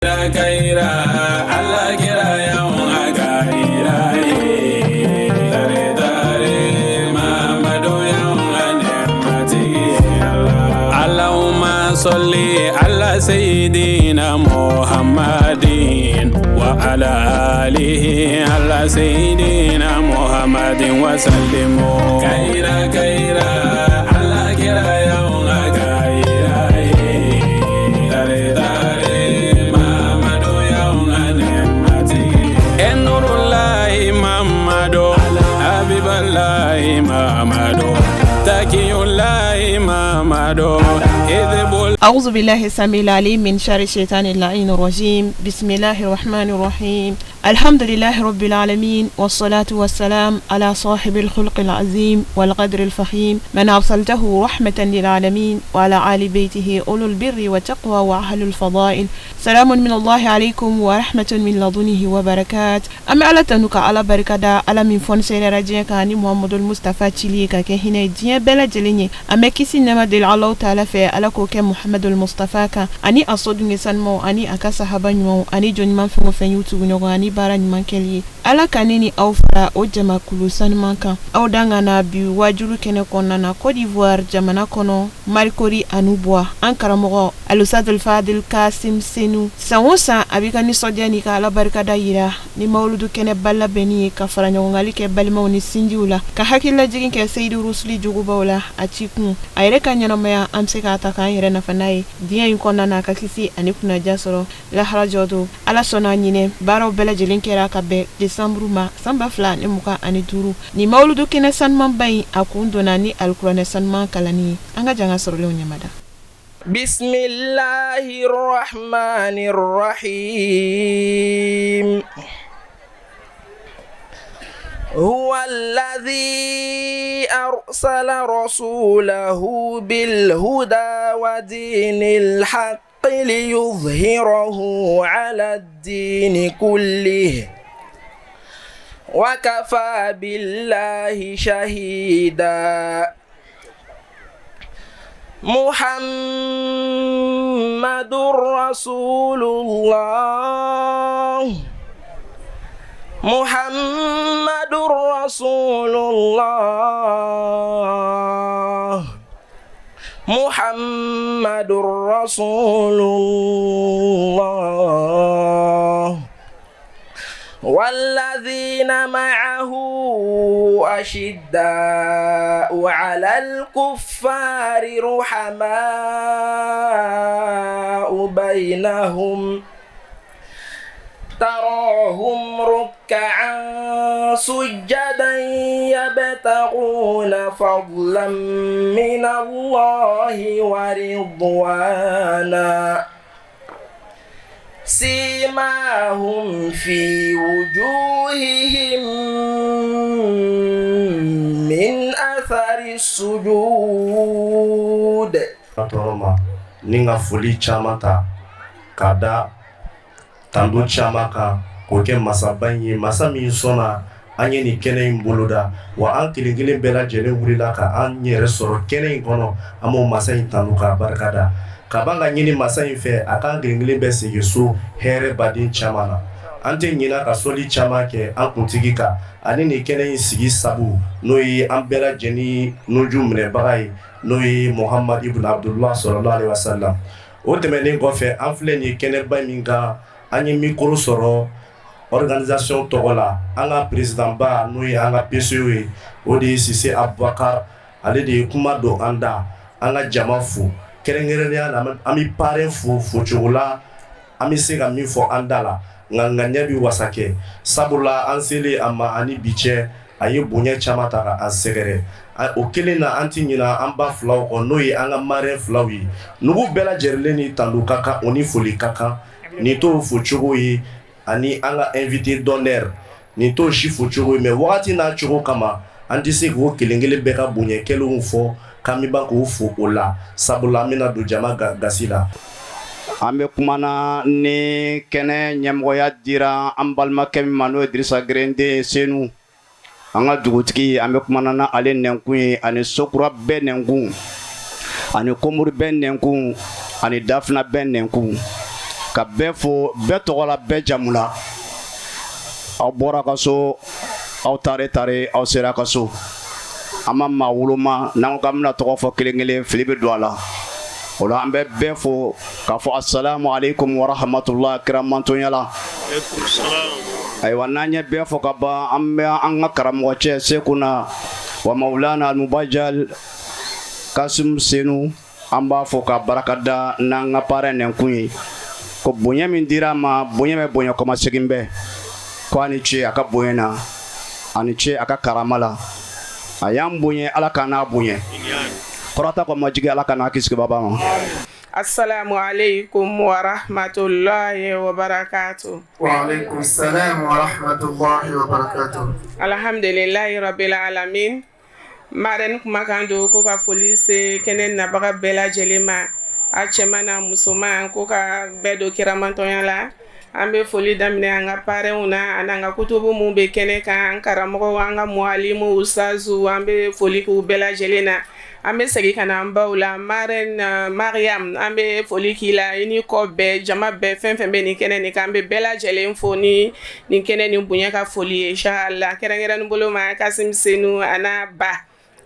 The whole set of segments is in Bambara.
Allahumma salli ala sayyidina Muhammadin wa ala alihi ala sayyidina Muhammadin wa sallim. Kayira kayira Ala kira y'anw ka kira ye. Tare tare Mamadu y'anw ka nɛɛmatigi ye. E nurulahi Mamadu Habibalahi Mamadu Takiyulahi Mamadu Idibul أعوذ بالله السميع العليم من شر الشيطان اللعين الرجيم بسم الله الرحمن الرحيم الحمد لله رب العالمين والصلاة والسلام على صاحب الخلق العظيم والقدر الفخيم من أرسلته رحمة للعالمين وعلى آل بيته أولو البر والتقوى وأهل الفضائل سلام من الله عليكم ورحمة من لدنه وبركات An bɛ Ala tanu ka Ala barikada Ala min fɔnisɛrɛra diɲɛ kan ni Muhamadul Mustafa cili ye ka kɛ hinɛ ye diɲɛ bɛɛ lajɛlen ye an bɛ kisi nɛɛma deli Alahu taala fɛ Ala k'o kɛ Muhamadul Mustafa kan ani a sodenw sanumaw ani a ka sahaba ɲumanw ani jɔn ɲuman fɛn o fɛn y'u tugu ɲɔgɔn ani baara ɲuman kɛli ye Ala ka ne ni aw fara o jamakulu sanuman kan aw dangana bi waajuli kɛnɛ kɔnɔna na Côte d'Ivoire jamana kɔnɔ Marcory Anoumboa an karamɔgɔ Alustadul Fadil Kasim Senu san o san a b'i ka nisɔndiya n'i ka Ala barikada yira ni mawuludu kɛnɛba labɛnni ye ka fara ɲɔgɔngali kɛ balimaw ni sinjiw la ka hakililajigin kɛ seyidu rusuli jogobaw la a cikun a yɛrɛ ka ɲɛnamaya an bɛ se k'a ta k'an yɛrɛ nafa n'a ye diɲɛ in kɔnɔna na ka kisi ani kunnaja sɔrɔ lahara jɔdon ala sɔnna ɲinɛ baaraw bɛɛ lajɛlen kɛra ka bɛn desanburu ma san 2025 ni mawuludu kɛnɛ sanumanba in a kun donna ni alikuranɛ sanuman kalanni ye an ka jan ka sɔrɔlenw ɲɛmada Bisimilahi rahmani rahim huwa alladhi arsala rasulahu bil huda wa dinil haqqi liyuzhirahu ala ad-dini kullihi wa kafa billahi shahida Muhammadur Rasulullah Muhammadur Rasulullah Muhammadur Rasulullah Walladhina ma'ahu ashidda'u 'alal kuffari ruhama'u bainahum tarahum ruk'an sujjadan yabtaghuna fadlan minallahi wa ridwana Simahum fi wujuhihim min athari sujud tɔɔrɔ ma ni ka foli caman ta k'a da tando caman kan k'o kɛ masaba in ye masa min sɔnna an ye nin kɛnɛ in boloda wa an kelen kelen bɛɛ lajɛlen wulila ka an yɛrɛ sɔrɔ kɛnɛ in kɔnɔ an b'o masa in tanu k'a barikada ka ban ka ɲini masa in fɛ a k'an kelen kelen bɛɛ segin so hɛrɛ baden caman na an tɛ ɲina ka sɔli caman kɛ an kuntigi kan ani nin kɛnɛ in sigi sabu n'o ye an bɛɛ lajɛlen nuju minɛbaga ye n'o ye Muhamad ibn Abdullah sallallahu alaihi wasallam o tɛmɛnen kɔfɛ an filɛ nin kɛnɛba min kan an ye micro sɔrɔ organisation tɔgɔ la an ka président ba n'o ye an ka PCO ye o de ye Sise Abubakar ale de ye kuma don an da an ka jama fo kɛrɛnkɛrɛnnenya la an bɛ parrain fo focogo la an bɛ se ka min fɔ an da la nka ŋaniya bɛ wasa kɛ sabula an selen a ma ani bi cɛ a ye bonya caman ta ka an sɛgɛrɛ o kelen na an tɛ ɲina an ba filaw kɔ n'o ye an ka marraine filaw ye nugu bɛɛ lajɛlen ni tando ka kan o ni foli ka kan nin t'o fo cogo ye ani an ka invité d'honneur nin t'o si fo cogo ye mais wagati n'a cogo kama an tɛ se k'o kelen kelen bɛɛ ka bonya kɛlenw fɔ k'an bɛ ban k'o fo o la sabula an bɛna don jama gasi la. An bɛ kumana ni kɛnɛ ɲɛmɔgɔya dira an balimakɛ min ma n'o ye Dirisa Gerenden Senu an ka dugutigi an bɛ kumana na ale nɛnkun ye ani sokura bɛɛ nɛnkun ani komori bɛɛ nɛnkun ani dafina bɛɛ nɛnkun Ka bɛɛ fo bɛɛ tɔgɔ la, bɛɛ jamu la. Aw bɔra ka so, aw tare tare, aw sera ka so. An ma maa woloma n'an ko k'an bɛna tɔgɔ fɔ kelen kelen, fili bɛ don a la. O la, an bɛ bɛɛ fo k'a fɔ asalamu aleykum wa rahmatullah, kira mantonya la. Ayiwa, n'an ye bɛɛ fɔ ka ban, an bɛ an ka karamɔgɔcɛ Sekuna wa Maulana Almubajal Kasim Senu, an b'a fɔ ka baraka da n'an ka parrain nɛnkun ye, ko bonya min dira a ma, bonya bɛ bonya kɔmasegin bɛɛ ko a ni ce a ka bonya na, a ni ce a ka karama la. A y'an bonya, Ala ka n'a bonya kɔrɔta kɔ majigi, Ala ka n'a kisi baba ma. Assalamu alaikum wa rahmatullahi wa barakatuh. Wa alaikum salam wa rahmatullahi wa barakatuh. Alhamdulillahi rabbil alamin. Marraine kumakan don ko ka foli se kɛnɛ nabaga bɛɛ lajɛlen ma, a cɛman n'a musoman, ko ka bɛɛ don kiramantɔnya la. An bɛ foli daminɛ an ka parrainw na ani an ka kutubu minnu bɛ kɛnɛ kan, an karamɔgɔw, an ka muhalimu, ustazu, an bɛ foli k'u bɛɛ lajɛlen na. An bɛ segin ka na an baw la. Marraine Mariam, an bɛ foli k'i la, i ni kɔ bɛɛ, jama bɛɛ, fɛn fɛn bɛ nin kɛnɛ nin kan, an bɛ bɛɛ lajɛlen fo ni nin kɛnɛ nin bonya ka foli ye, inshallah. Kɛrɛnkɛrɛnni bolo ma, Kasim Senu a n'a ba,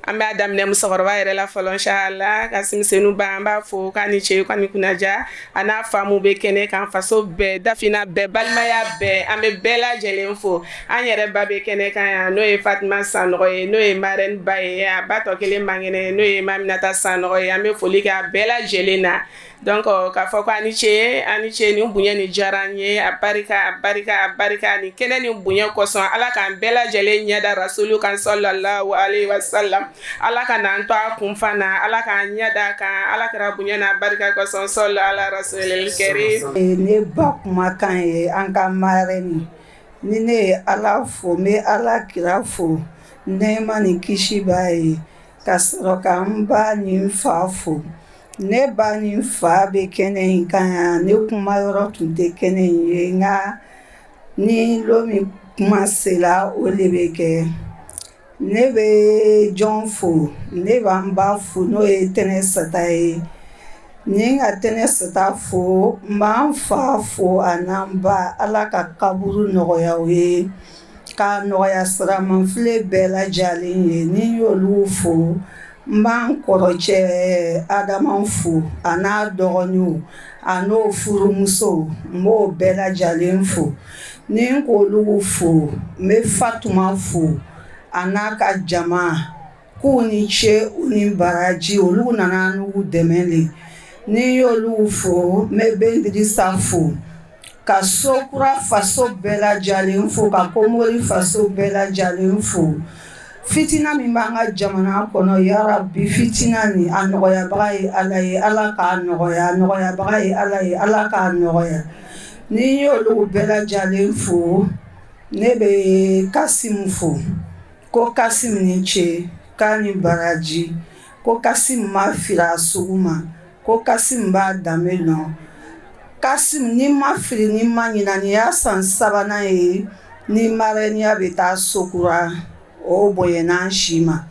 an b'a daminɛ musokɔrɔba yɛrɛ la fɔlɔ, inshallah. Kasim Senu ba, an b'a fo k'a ni ce, k'a ni kunnaja, a n'a fa mun bɛ kɛnɛ kan, faso bɛɛ, dafina bɛɛ, balimaya bɛɛ, an bɛ bɛɛ lajɛlen fo. An yɛrɛ ba bɛ kɛnɛ kan yan, n'o ye Fatima Sanɔgɔ ye, n'o ye marraine ba ye, a ba tɔ kelen man kɛnɛ, n'o ye Maminata Sanɔgɔ ye. An bɛ foli kɛ a bɛɛ lajɛlen na. Donc k'a fɔ ko a ni ce, a ni ce, nin bonya nin diyara an ye, a barika, a barika, a barika. Nin kɛnɛ nin bonya kosɔn, Ala k'an bɛɛ lajɛlen ɲɛda rasulu kan, sallallahu alaihi wasallam. Ala ka n'an to a kunfan na, Ala k'an ɲɛda kan, Ala kɛra bonya n'a barika kosɔn, sɔli ala rasulil karim. Ne ba kumakan ye, an ka marraine ni, ne ye Ala fo, n bɛ Ala kira fo, nɛɛma ni kisi b'a ye, ka sɔrɔ ka n ba ni n fa fo. Ne ba ni n fa bɛ kɛnɛ in kan yan. Ne kuma yɔrɔ tun tɛ kɛnɛ in ye, nka ni lon min kuma sera, o de bɛ kɛ. Ne bɛ jɔn fo? Ne b'an ba fo, n'o ye Tɛnɛ Sata ye. Ni ka Tɛnɛ Sata fo, n b'an fa fo a n'an ba. Ala ka kaburu nɔgɔya u ye, k'a nɔgɔya siramanfile bɛɛ lajɛlen ye. Ni y'olu fo, n b'an kɔrɔcɛ Adama fo, a n'a dɔgɔninw, a n'o furumusow, n b'o bɛɛ lajɛlen fo. Ni n k'olu fo, n bɛ Fatuma fo a n'a ka jama, k'u ni ce, u ni baraji, olu nana n'u dɛmɛ de. Ni y'olu fo, n bɛ Bendirisa fo, ka Sokura faso bɛɛ lajɛlen fo, ka Komori faso bɛɛ lajɛlen fo. Fitina min b'an ka jamana kɔnɔ, yarabi, fitina ni a nɔgɔyabaga ye Ala ye, Ala k'a nɔgɔya. A nɔgɔyabaga ye Ala ye, Ala k'a nɔgɔya. Ni y'olu bɛɛ lajɛlen fo, ne bɛ Kasim fo, ko Kasim ni ce, k'a ni baraji, ko Kasim ma fili a sugu ma, ko Kasim b'a danbe nɔ. Kasim, ni ma fili, ni ma ɲina, nin y'a san sabanan ye ni marraine bɛ taa Sokura. O bonyana si ma.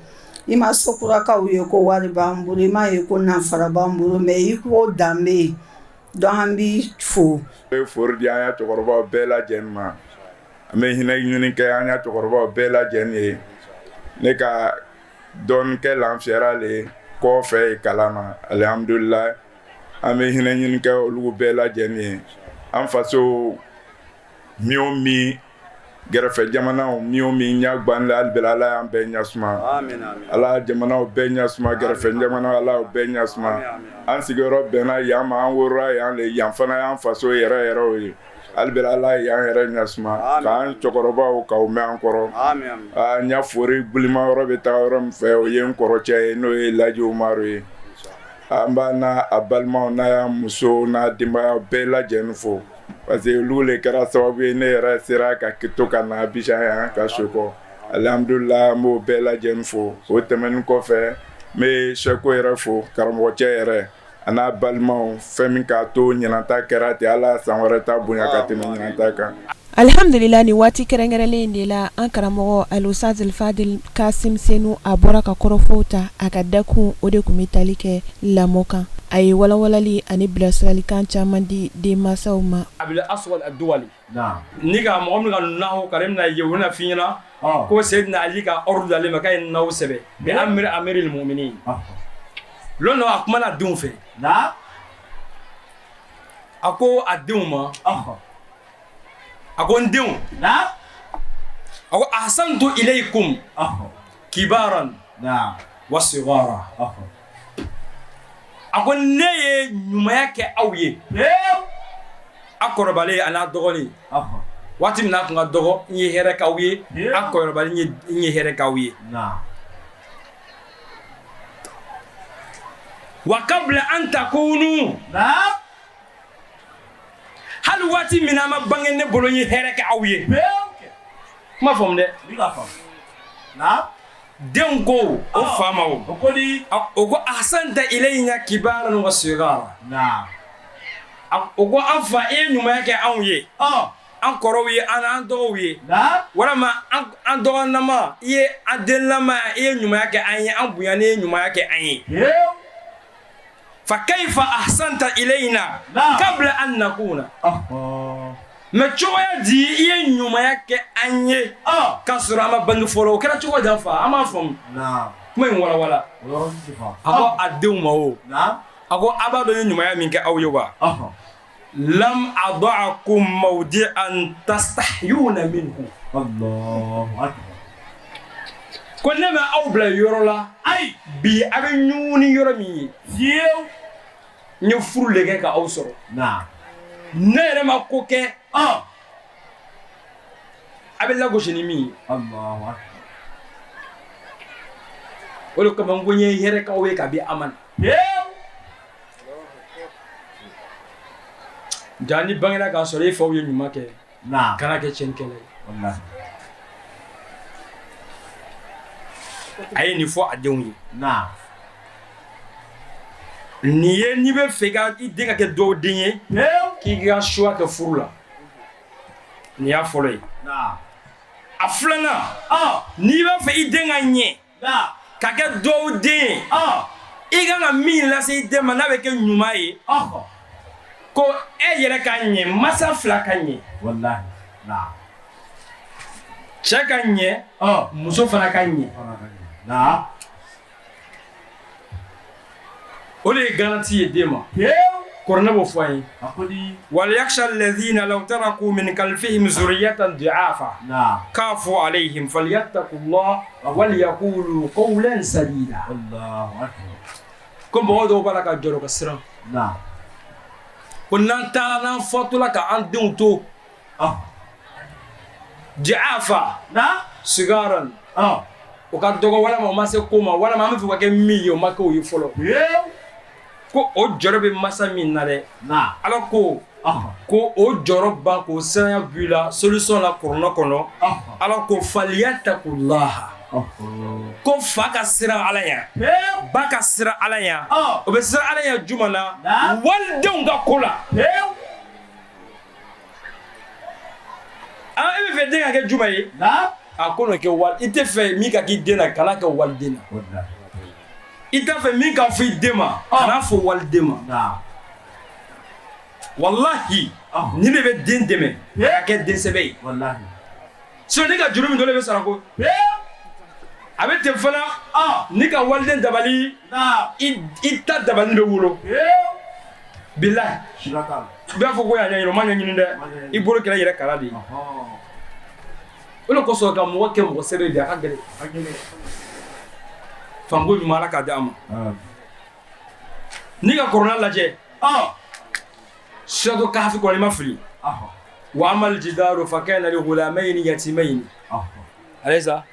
I ma Sokurakaw ye ko wari b'an bolo, i m'a ye ko nafara b'an bolo, mais i ko danbe ye. Donc an b'i fo. N bɛ foli di an ya cɛkɔrɔbaw bɛɛ lajɛlen ma. An bɛ hinɛ ɲini kɛ an ya cɛkɔrɔbaw bɛɛ lajɛlen ye. Ne ka dɔɔnin kɛ lafiyara le kɔfɛ ye kalan na, alihamudulila. An bɛ hinɛ ɲini kɛ olu bɛɛ lajɛlen ye. An faso min o min, gɛrɛfɛ jamanaw min o min ɲɛ gwanla, hali bi Ala y'an bɛɛ ɲɛ suma. Ala jamanaw bɛɛ ɲɛ suma, gɛrɛfɛ jamana, Ala y'u bɛɛ ɲɛ suma. An sigiyɔrɔ bɛnna yan ma, an worola yan le, yan fana y'an faso yɛrɛ yɛrɛw ye. Hali bi Ala ye yan yɛrɛ ɲɛ suma, k'an cɛkɔrɔbaw k'aw mɛn an kɔrɔ. N ya fori gulima yɔrɔ bɛ taa yɔrɔ min fɛ, o ye n kɔrɔcɛ ye, n'o ye Laji Umaru ye. An b'a n'a a balimaw n'a y'a muso n'a denbaya bɛɛ lajɛlen fo, parce que olu le kɛra sababu ye ne yɛrɛ sera ka to ka na Abijan yan ka Sokɔ. Alihamudulila, n b'o bɛɛ lajɛlen fo. O tɛmɛnen kɔfɛ, n bɛ sɛko yɛrɛ fo, karamɔgɔcɛ yɛrɛ a n'a balimaw, fɛn min k'a to ɲinanta kɛra ten, Ala san wɛrɛ ta bonya ka tɛmɛ ɲinanta kan. Alihamdulila, nin waati kɛrɛnkɛrɛnlen in de la, an karamɔgɔ Al-Ustaz Al-Fadil Kasim Senu, a bɔra ka kɔrɔfɔw ta a ka dakun, o de tun bɛ tali kɛ lamɔ kan. A ye walawalali ani bilasiralikan caman di denmansaw ma. Abil Aswad Aduwali ni ka mɔgɔ min ka nahu kalan bɛna ye, u bɛna f'i ɲɛna ko Seyidina Ali ka ordre d'ale ma k'a ye nahu sɛbɛn bi amri amiril muminin. Lon dɔ, a kumana a denw fɛ, a ko a denw ma, a ko n denw, a ko ahsantu ilaykum kibaran wa sigara, a ko ne ye ɲumanya kɛ aw ye, a kɔrɔbalen a n'a dɔgɔnin. Waati min n'a tun ka dɔgɔ, n ye hɛrɛ k'aw ye, a kɔrɔbalen, n ye hɛrɛ k'aw ye. Wa kabla an takunu, hali waati min a ma bange ne bolo, n ye hɛrɛ kɛ aw ye. Kuma faamu dɛ. Denw ko o fa ma, o ko ahsanta ilayna kibaran wa sigara, o ko an fa, i ye ɲumanya kɛ anw ye, an kɔrɔw ye, an an dɔgɔw ye, walima an dɔgɔnama i ye, an denlama, i ye ɲumanya kɛ an ye, an bonya, i ye ɲumanya kɛ an ye. Fa kayfa ahsanta ilayna kabla an nakuna, mais cogoya di i ye ɲumanya kɛ an ye k'a sɔrɔ an ma bange fɔlɔ? O kɛra cogo di, an fa? An m'a faamu. Kuma in walawala. A ko a denw ma, o a ko a b'a dɔn n ye ɲumanya min kɛ aw ye wa? Lam ada'akum mawdi'an tastahyuna minhu, ko ne ma aw bila yɔrɔ la ayi bi a bɛ ɲugun ni yɔrɔ min ye. Fiyewu, n ye furu de kɛ ka aw sɔrɔ. Ne yɛrɛ ma ko kɛ a bɛ lagosi ni min ye. O de kama n ko n ye hɛrɛ k'aw ye kabi a ma na. Ja ni bangera k'a sɔrɔ i faw ye ɲuman kɛ, kana kɛ tiɲɛnikɛla ye. A ye nin fɔ a denw ye. Nin ye, n'i bɛ fɛ ka i den ka kɛ dɔw den ye, k'i ka choix kɛ furu la, nin y'a fɔlɔ ye. A filanan, n'i b'a fɛ i den ka ɲɛ ka kɛ dɔw den ye, i kan ka min lase i den ma n'a bɛ kɛ ɲuman ye, ko e yɛrɛ ka ɲɛ, masa fila ka ɲɛ, cɛ ka ɲɛ, muso fana ka ɲɛ. O de ye garantie ye den ma. Kuranɛ b'o fɔ an ye: waliyakhsha alladhina law taraku min khalfihim zurriyatan du'afa khafu alayhim falyattaqullah waliyaqulu qawlan sadida. Ko mɔgɔ dɔw b'a la ka jɔrɔ, ka siran ko n'an taara, n'an fatula ka an denw to du'afa sigaran, o ka dɔgɔ, walima o ma se ko ma, walima an bɛ fɛ ka kɛ min ye, o ma kɛ o ye fɔlɔ, ko o jɔrɔ bɛ masa min na dɛ, Ala ko ko o jɔrɔ ban, k'o siranya b'i la. Solution la, kuranɛ kɔnɔ, Ala ko falyattaqullah, ko fa ka siran Ala ɲɛ, ba ka siran Ala ɲɛ. O bɛ siran Ala ɲɛ juma na? Walidenw ka ko la. E bɛ fɛ den ka kɛ juma ye? A ko n'o kɛ wali, i tɛ fɛ min ka k'i den na, kana kɛ waliden na. I t'a fɛ min ka fɔ i den ma, kana fɔ waliden ma. Walahi, ni de bɛ den dɛmɛ a ka kɛ den sɛbɛ ye. Sinon ne ka juru min dɔ de bɛ sara ko a bɛ ten fana. Ni ka waliden dabali, i ta dabali bɛ wolo. Bilahi, i b'a fɔ ko y'a ɲɛɲini, o ma ɲɛɲini dɛ, i bolo kɛra yɛrɛ kala de ye. O de kosɔn ka mɔgɔ kɛ mɔgɔ sɛbɛ bi, a ka gɛlɛn. Fanko ɲuman, Ala k'a di an ma. N'i ka kuranɛ lajɛ, suratu Kahafi kɔnɔ, i ma fili, wa amal jidaru fa kana li ghulamayni yatimayni, alaysa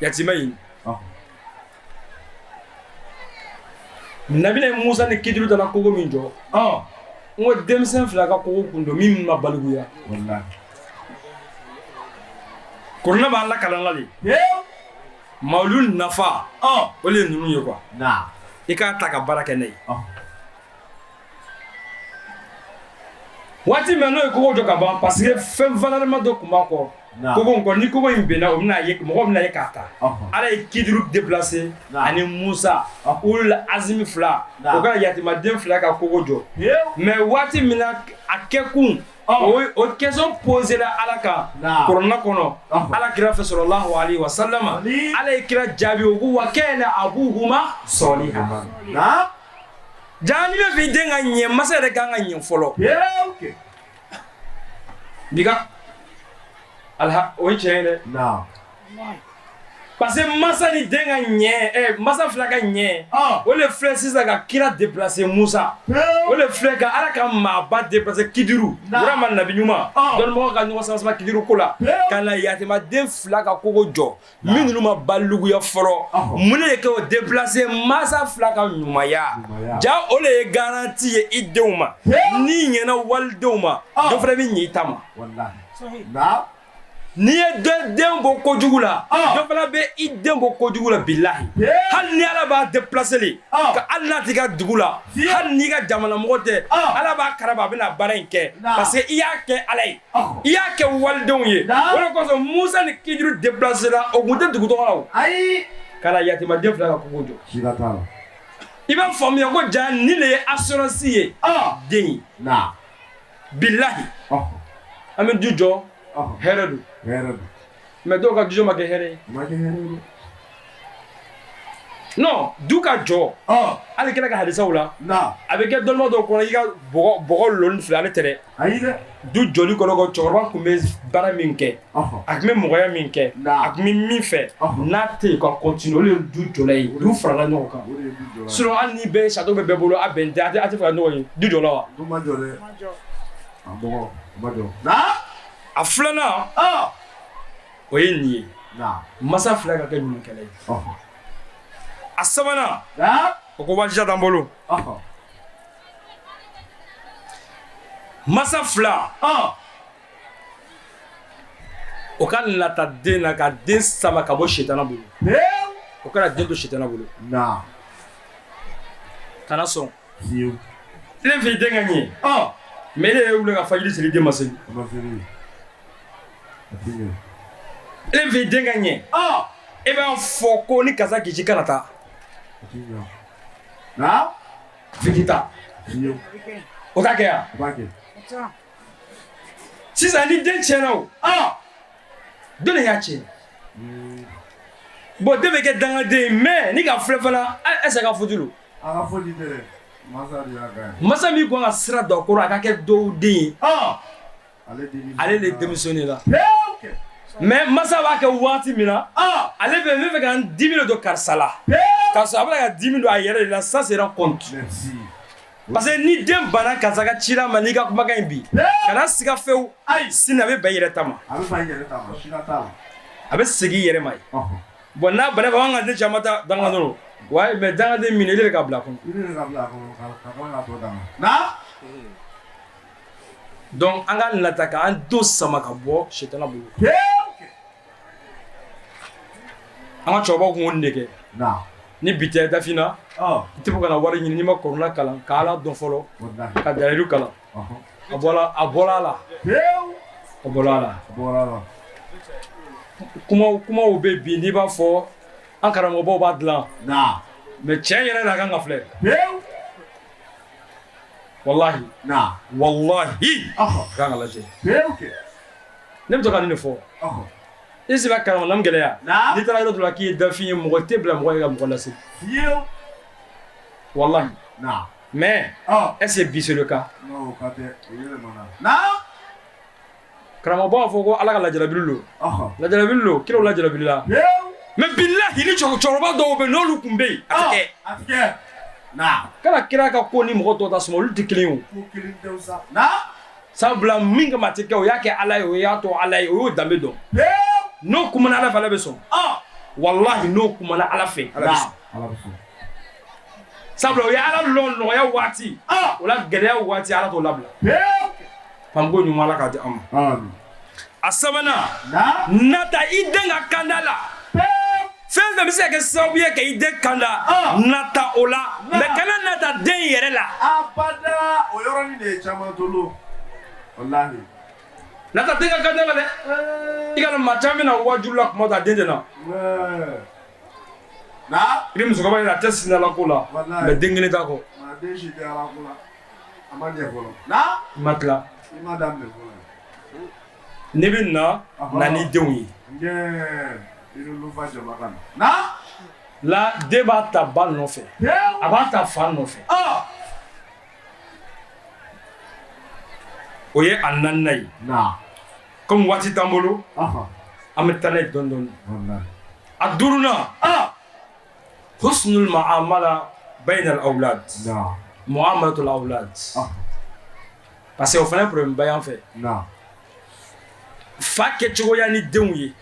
yatimayni. Nabila Musa ni Kidiru taara kogo min jɔ, n ko denmisɛn fila ka kogo kun don min ma balikuya. Kuranɛ b'an lakalan la de. Ma olu nafa, o de ye ninnu ye quoi. I k'a ta ka baara kɛ n'a ye. Waati min n'o ye kogo jɔ ka ban, parce que fɛn valeur dɔ tun b'a kɔ, kogo in kɔ, ni kogo in benna, o bɛna ye, mɔgɔw bɛna ye k'a ta. Ala ye Kidiru déplacer ani Musa, ulul azimi fila, o ka yatimaden fila ka kogo jɔ. Mais waati min na a kɛkun, o question posé la Ala kan kuranɛ kɔnɔ, Ala kira fɛ sallallahu alaihi wa sallam, Ala ye kira jaabi, o ko wa kana abuhuma salihan. Jaa n'i bɛ fɛ i den ka ɲɛ, masa yɛrɛ kan ka ɲɛ fɔlɔ. Bi ka alha, o ye tiɲɛ ye dɛ, parce que masa ni den ka ɲɛ, masa fila ka ɲɛ, o de filɛ sisan ka kira déplacer Musa, o de filɛ ka Ala ka maaba déplacer Kidiru, vraiment nabi ɲuman. Dɔnnibagaw ka ɲɔgɔn sama sama Kidiru ko la, ka na yatimaden fila ka kogo jɔ, min ninnu ma balikuya fɔlɔ. Mun de kɛ o déplacer? Masa fila ka ɲumanya. Ja o de ye garantie ye i denw ma. N'i ɲɛna walidenw ma, dɔ fana bɛ ɲɛ i ta ma. N'i ye den bɔ kojugu la, dɔ fana bɛ i den bɔ kojugu la. Bilahi, hali ni Ala b'a déplacer le ka, hali n'a t'i ka dugu la, hali n'i ka jamana mɔgɔ tɛ, Ala b'a karaba, a bɛna baara in kɛ, parce que i y'a kɛ Ala ye, i y'a kɛ walidenw ye. O de kosɔn Musa ni Kidiru déplacer la, o kun tɛ dugu tɔgɔ la, o ka na yatimaden fila ka kogo jɔ. I b'a faamuya ko ja nin de ye assurance ye den ye. Bilahi, an bɛ du jɔ, hɛrɛ don, mais dɔw ka du ma kɛ hɛrɛ ye. Non, du ka jɔ, hali kira ka hadisaw la, a bɛ kɛ dɔnnibaa dɔw kɔnɔ, i ka bɔgɔ loni filɛ, ale tɛ dɛ. Du jɔli kɔnɔ, kɔ cɛkɔrɔba tun bɛ baara min kɛ, a tun bɛ mɔgɔya min kɛ, a tun bɛ min fɛ, n'a tɛ yen ka continuer, olu ye du jɔla ye, du farala ɲɔgɔn kan. Sinon hali ni bɛɛ château bɛ bɛɛ bolo, a bɛn tɛ, a tɛ fɛ ka ɲɔgɔn ye du jɔla wa. A filanan, o ye nin ye, masa fila ka kɛ ɲumankɛla ye. A sabanan, o ko wajibiya t'an bolo. Masa fila, o ka nata den na, ka den sama ka bɔ sitana bolo, o kana den to sitana bolo. Kana sɔn ne fɛ i den ka ɲɛ, mais e ye wuli ka fajiri seli, den ma seli. E fɛ i den ka ɲɛ, e b'a fɔ ko ni karisa k'i ci kana taa, f'i k'i taa, o t'a kɛ yan. Sisan ni den tiɲɛna, o den de y'a tiɲɛ. Bon, den bɛ kɛ dangaden ye, mais ni ka filɛ fana, est ce que a ka faute don? Masa min kan ka sira don a kɔrɔ, a ka kɛ dɔw den ye, ale de démissionné la. Mais masa b'a kɛ waati min na, ale bɛ n bɛ fɛ ka n dimi de don karisa la, k'a sɔrɔ a bɛ ka dimi don a yɛrɛ de la sans se rendre compte. Parce que ni den banna karisa ka ci la ma, n'i ka kumakan in bi, kana siga fewu, sini a bɛ ban i yɛrɛ ta ma, a bɛ segin i yɛrɛ ma ye. Bon, n'a banna, an ka den caman ta dangaden don wa, mais dangaden min, e de ka bila a kɔnɔ. Donc an ka nata k'an denw sama ka bɔ sitana bolo. An ka cɛkɔrɔbaw tun k'o de kɛ. Ni bi tɛ, dafina i tɛ ka na wari ɲini n'i ma kuranɛ kalan ka Ala dɔn fɔlɔ, ka dalilu kalan. A bɔra a bɔra a la, a bɔra a la. Kumaw bɛ bi, n'i b'a fɔ an karamɔgɔbaw b'a dilan, mais tiɲɛ yɛrɛ la, a kan ka filɛ. Walahi, walahi, a kan ka lajɛ. Ne bɛ to ka nin de fɔ. I sigi ka karamɔgɔ lam gɛlɛya, n'i taara yɔrɔ dɔ la k'i ye dafin ye, mɔgɔ tɛ bila mɔgɔ ye ka mɔgɔ lase. Walahi. Mais est-ce que bi c'est le cas? Karamɔgɔ b'a fɔ ko Ala ka lajarabili don, lajarabili don, kiraw lajarabili la. Mais bilahi, ni cɛkɔrɔba dɔw bɛ, n'olu tun bɛ yen, a tɛ kɛ. Kana kira ka ko ni mɔgɔ tɔw ta suma, olu tɛ kelen ye o. Sabula min kama a tɛ kɛ, o y'a kɛ Ala ye, o y'a to Ala ye, o y'o danbe dɔn. N'o kumana Ala fɛ, Ala bɛ sɔn. Walahi, n'o kumana Ala fɛ, Ala bɛ sɔn. Sabula o ye Ala lɔn nɔgɔya waati, o la gɛlɛya waati, Ala t'o labila. Faamuko ɲuman, Ala k'a di an ma. A sabanan, nata i den ka kanda la. Fɛn fɛn bɛ se ka kɛ sababu ye ka i den kanda, nata o la, mais kana nata den yɛrɛ la. Abada, o yɔrɔnin de ye caman tolo. Walahi. Nata den ka gardien la dɛ. I ka na maa caman bɛ na waajuli la kuma dɔ a den tɛ na. Na. I bɛ musokɔrɔba ye a tɛ sinna la ko la. Walahi. Mais den kelen t'a kɔ. Maa den si tɛ ala ko la. A ma ɲɛ fɔlɔ. Na. I ma tila. I ma daminɛ fɔlɔ. N'i bɛ na, na n'i denw ye. Njɛ. I ni lufa jama ka na. Na. La den b'a ta ba nɔfɛ. A b'a ta fa nɔfɛ. O ye a naaninan ye. Na. Comme waati t'an bolo, an bɛ taa n'a ye dɔɔni dɔɔni. Walahi. A duurunan. Husnul muamala bayna al-awlad. Na. Muamalatul awlad. Parce que o fana ye problème ba y'an fɛ. Na. Fa kɛcogoya ni denw ye.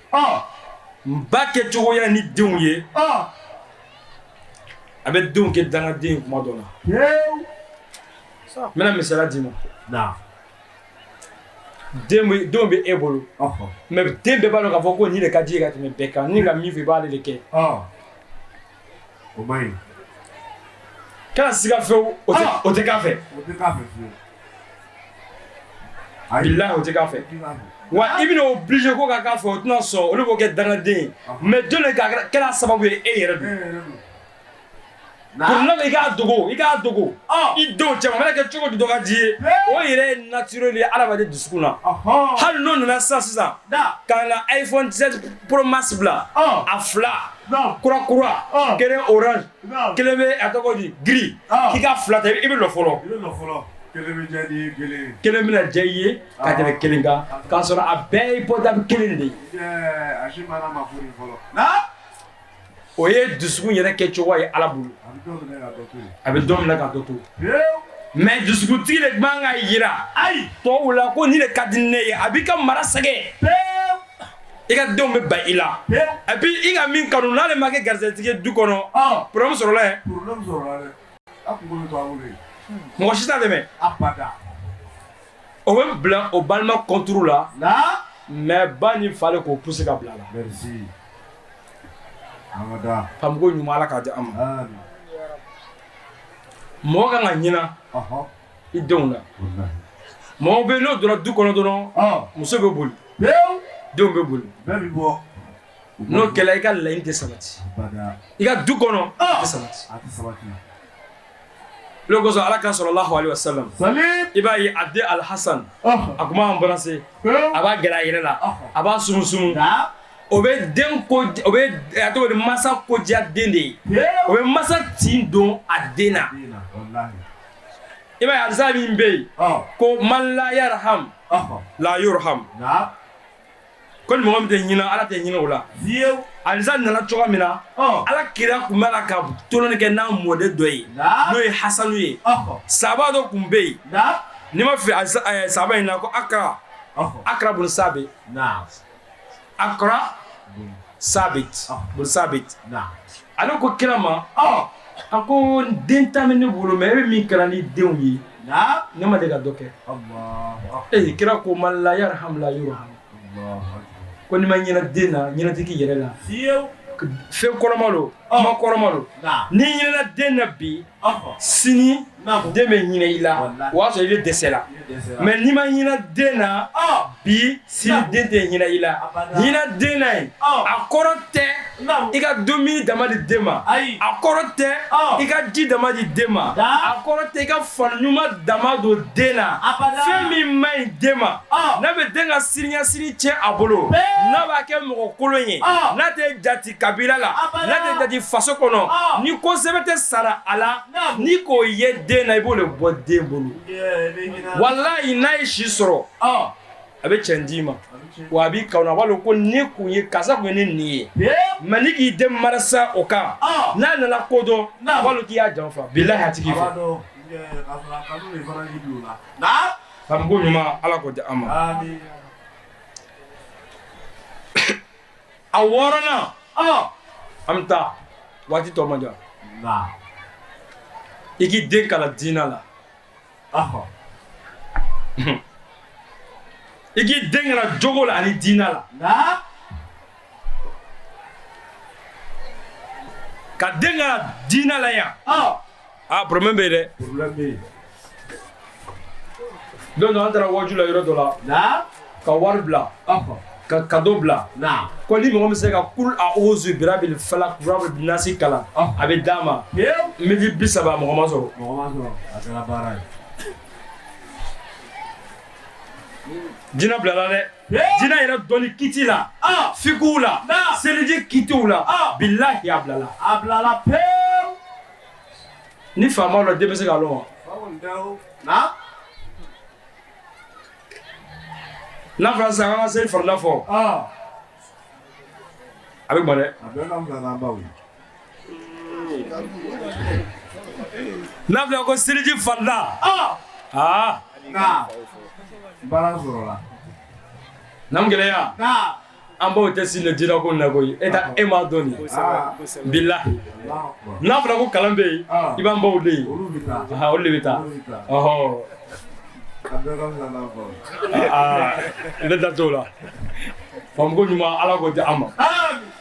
Ba kɛcogoya ni denw ye. A bɛ denw kɛ dangaden ye kuma dɔ la. N bɛna misaliya d'i ma. Na. Denw bɛ e bolo. Mais den bɛɛ b'a dɔn k'a fɔ ko nin de ka di ye ka tɛmɛ bɛɛ kan. Ni ka min fɔ i b'ale de kɛ. O man ɲi. Kana siga fewu o tɛ k'a fɛ. O tɛ k'a fɛ fiyewu. Bilahi o tɛ k'a fɛ. Wa i bɛna obligé ko ka k'a fɛ o tɛna sɔn olu b'o kɛ dangaden ye. Mais jɔn de kɛra sababu ye e yɛrɛ don. Pour i k'a dogo i k'a dogo i denw cɛ ma mana kɛ cogo dɔ ka di ye o yɛrɛ ye naturel ye adamaden dusukun na. Hali n'o nana sisan ka na iPhone 17 Pro Max bila a fila kura kura kelen orange kelen bɛ a tɔgɔ di gris k'i ka fila ta i bɛ lɔ fɔlɔ. I bɛ lɔ fɔlɔ. Kelen bɛ diya n'i ye kelen ye. Kelen bɛna diya i ye ka tɛmɛ kelen kan k'a sɔrɔ a bɛɛ ye portable kelen de ye. A si ma n'a ma furu fɔlɔ. O ye dusukun yɛrɛ kɛcogo ye Ala bolo. A bɛ dɔ minɛ ka dɔ to. Mais dusukuntigi de man ka yira tɔw la ko nin de ka di ne ye a b'i ka mara sɛgɛn. I ka denw bɛ ban i la. Et puis i ka min kanu n'ale ma kɛ garisɛgɛtigi ye du kɔnɔ. Problème sɔrɔla yen. Problème sɔrɔla dɛ. A kunkolo bɛ to a bolo yen. Mɔgɔ si t'a dɛmɛ. Abada. O bɛ bila o balima contre la. Mais ba ni fa de k'o pousser ka bila a la. Merci. Abada. Faamuko ɲuman Ala k'a di an ma. Mɔgɔ kan ka ɲina i denw na. Mɔgɔ bɛ yen n'o donna du kɔnɔ dɔrɔn muso bɛ boli. Denw bɛ boli. Bɛɛ bɛ bɔ. N'o kɛla i ka laɲini tɛ sabati. I ka du kɔnɔ a tɛ sabati. A tɛ sabati. O kosɔn Ala kira sallallahu alaihi wasallam. I b'a ye a den Al-Hasan. A tun b'a embrasser. A b'a gɛrɛ a yɛrɛ la. A b'a sumusumu. O bɛ den ko o bɛ a tɔgɔ di masa ko diya den de ye. O bɛ masa tin don a den na. I b'a ye hadisa min bɛ yen. Ko man la yarham la yurham. Ko ni mɔgɔ min tɛ hinɛ Ala tɛ hinɛ o la. Hadisa nana cogoya min na. Ala kira tun b'a la ka toloni kɛ n'a mɔden dɔ ye. N'o ye Hasanu ye. Sahaba dɔ tun bɛ yen. N'i ma fili sahaba in na ko Akra. Akra bun Sabit. Akra Sabit bun Sabit. Ale ko kira ma. A ko den tan bɛ ne bolo mais e bɛ min kɛra ni denw ye. Ne ma deli ka dɔ kɛ. Ee kira ko man la yarham la yurham. Ko n'i ma ɲinɛ den na ɲinɛ tɛ k'i yɛrɛ la. Fɛn kɔrɔma don kuma kɔrɔma don. N'i ɲinɛna den na bi sini den bɛ ɲinɛ i la o y'a sɔrɔ i bɛ dɛsɛ la. Mais n'i ma ɲinɛ den na bi sini den tɛ ɲinɛ i la. Ɲinɛ den na yen a kɔrɔ tɛ i ka dumuni dama di den ma. A kɔrɔ tɛ i ka ji dama di den ma. A kɔrɔ tɛ i ka fani ɲuman dama don den na. Fɛn min man ɲi den ma n'a bɛ den ka siniɲɛsigi tiɲɛ a bolo n'a b'a kɛ mɔgɔ kolon ye n'a tɛ jate kabila la n'a tɛ jate faso kɔnɔ ni ko sɛbɛn tɛ sara a la n'i k'o ye den na i b'o de bɔ den bolo. Walayi n'a ye si sɔrɔ a bɛ cɛn d'i ma wa a b'i kanu a b'a dɔn ko ne kun ye karisa kun ye ne nin ye mais ni k'i den mara sa o kan n'a nana ko dɔn a b'a dɔn k'i y'a janfa bilahi a tigi fɛ. Faamuko ɲuman Ala k'o di an ma. A wɔɔrɔnan an bɛ taa waati tɔ man jan. I k'i den kalan diinɛ la. I k'i den kalan jogo la ani diinɛ la. Ka den kalan diinɛ la yan. Ah, problème bɛ yen dɛ. Don dɔ an taara waju la yɔrɔ dɔ la ka wari bila ka cadeau bila ko ni mɔgɔ min se ka kul a'uzu birabil falak birabil nasi kalan a bɛ d'a ma midi 30 mɔgɔ ma sɔrɔ. Mɔgɔ ma sɔrɔ, a kɛra baara ye. Jinɛ bilala dɛ. Jinɛ yɛrɛ dɔnni kiti la, fikihu la, seliji kitiw la, bilahi a bilala. A bilala pewu. Ni fa m'a lɔn den bɛ se k'a lɔn wa? Fa kɔni tɛ o. Na. N'a fɔra sisan k'an ka seli farida fɔ. A bɛ gbɔ dɛ. A bɛɛ ka fisa n'an baw ye. N'a fɔra ko seliji farida. Aa. Na. Baara sɔrɔla. Namu gɛlɛya. Na. An baw tɛ sin jinɛ ko na koyi e ta e m'a dɔn nin bilahi n'a fɔra ko kalan bɛ yen i b'an baw de ye Olu bɛ taa. Olu de bɛ taa ɔhɔ. A bɛɛ ka fisa n'an baw ye. Aa ne da t'o la faamuko ɲuman Ala k'o di an ma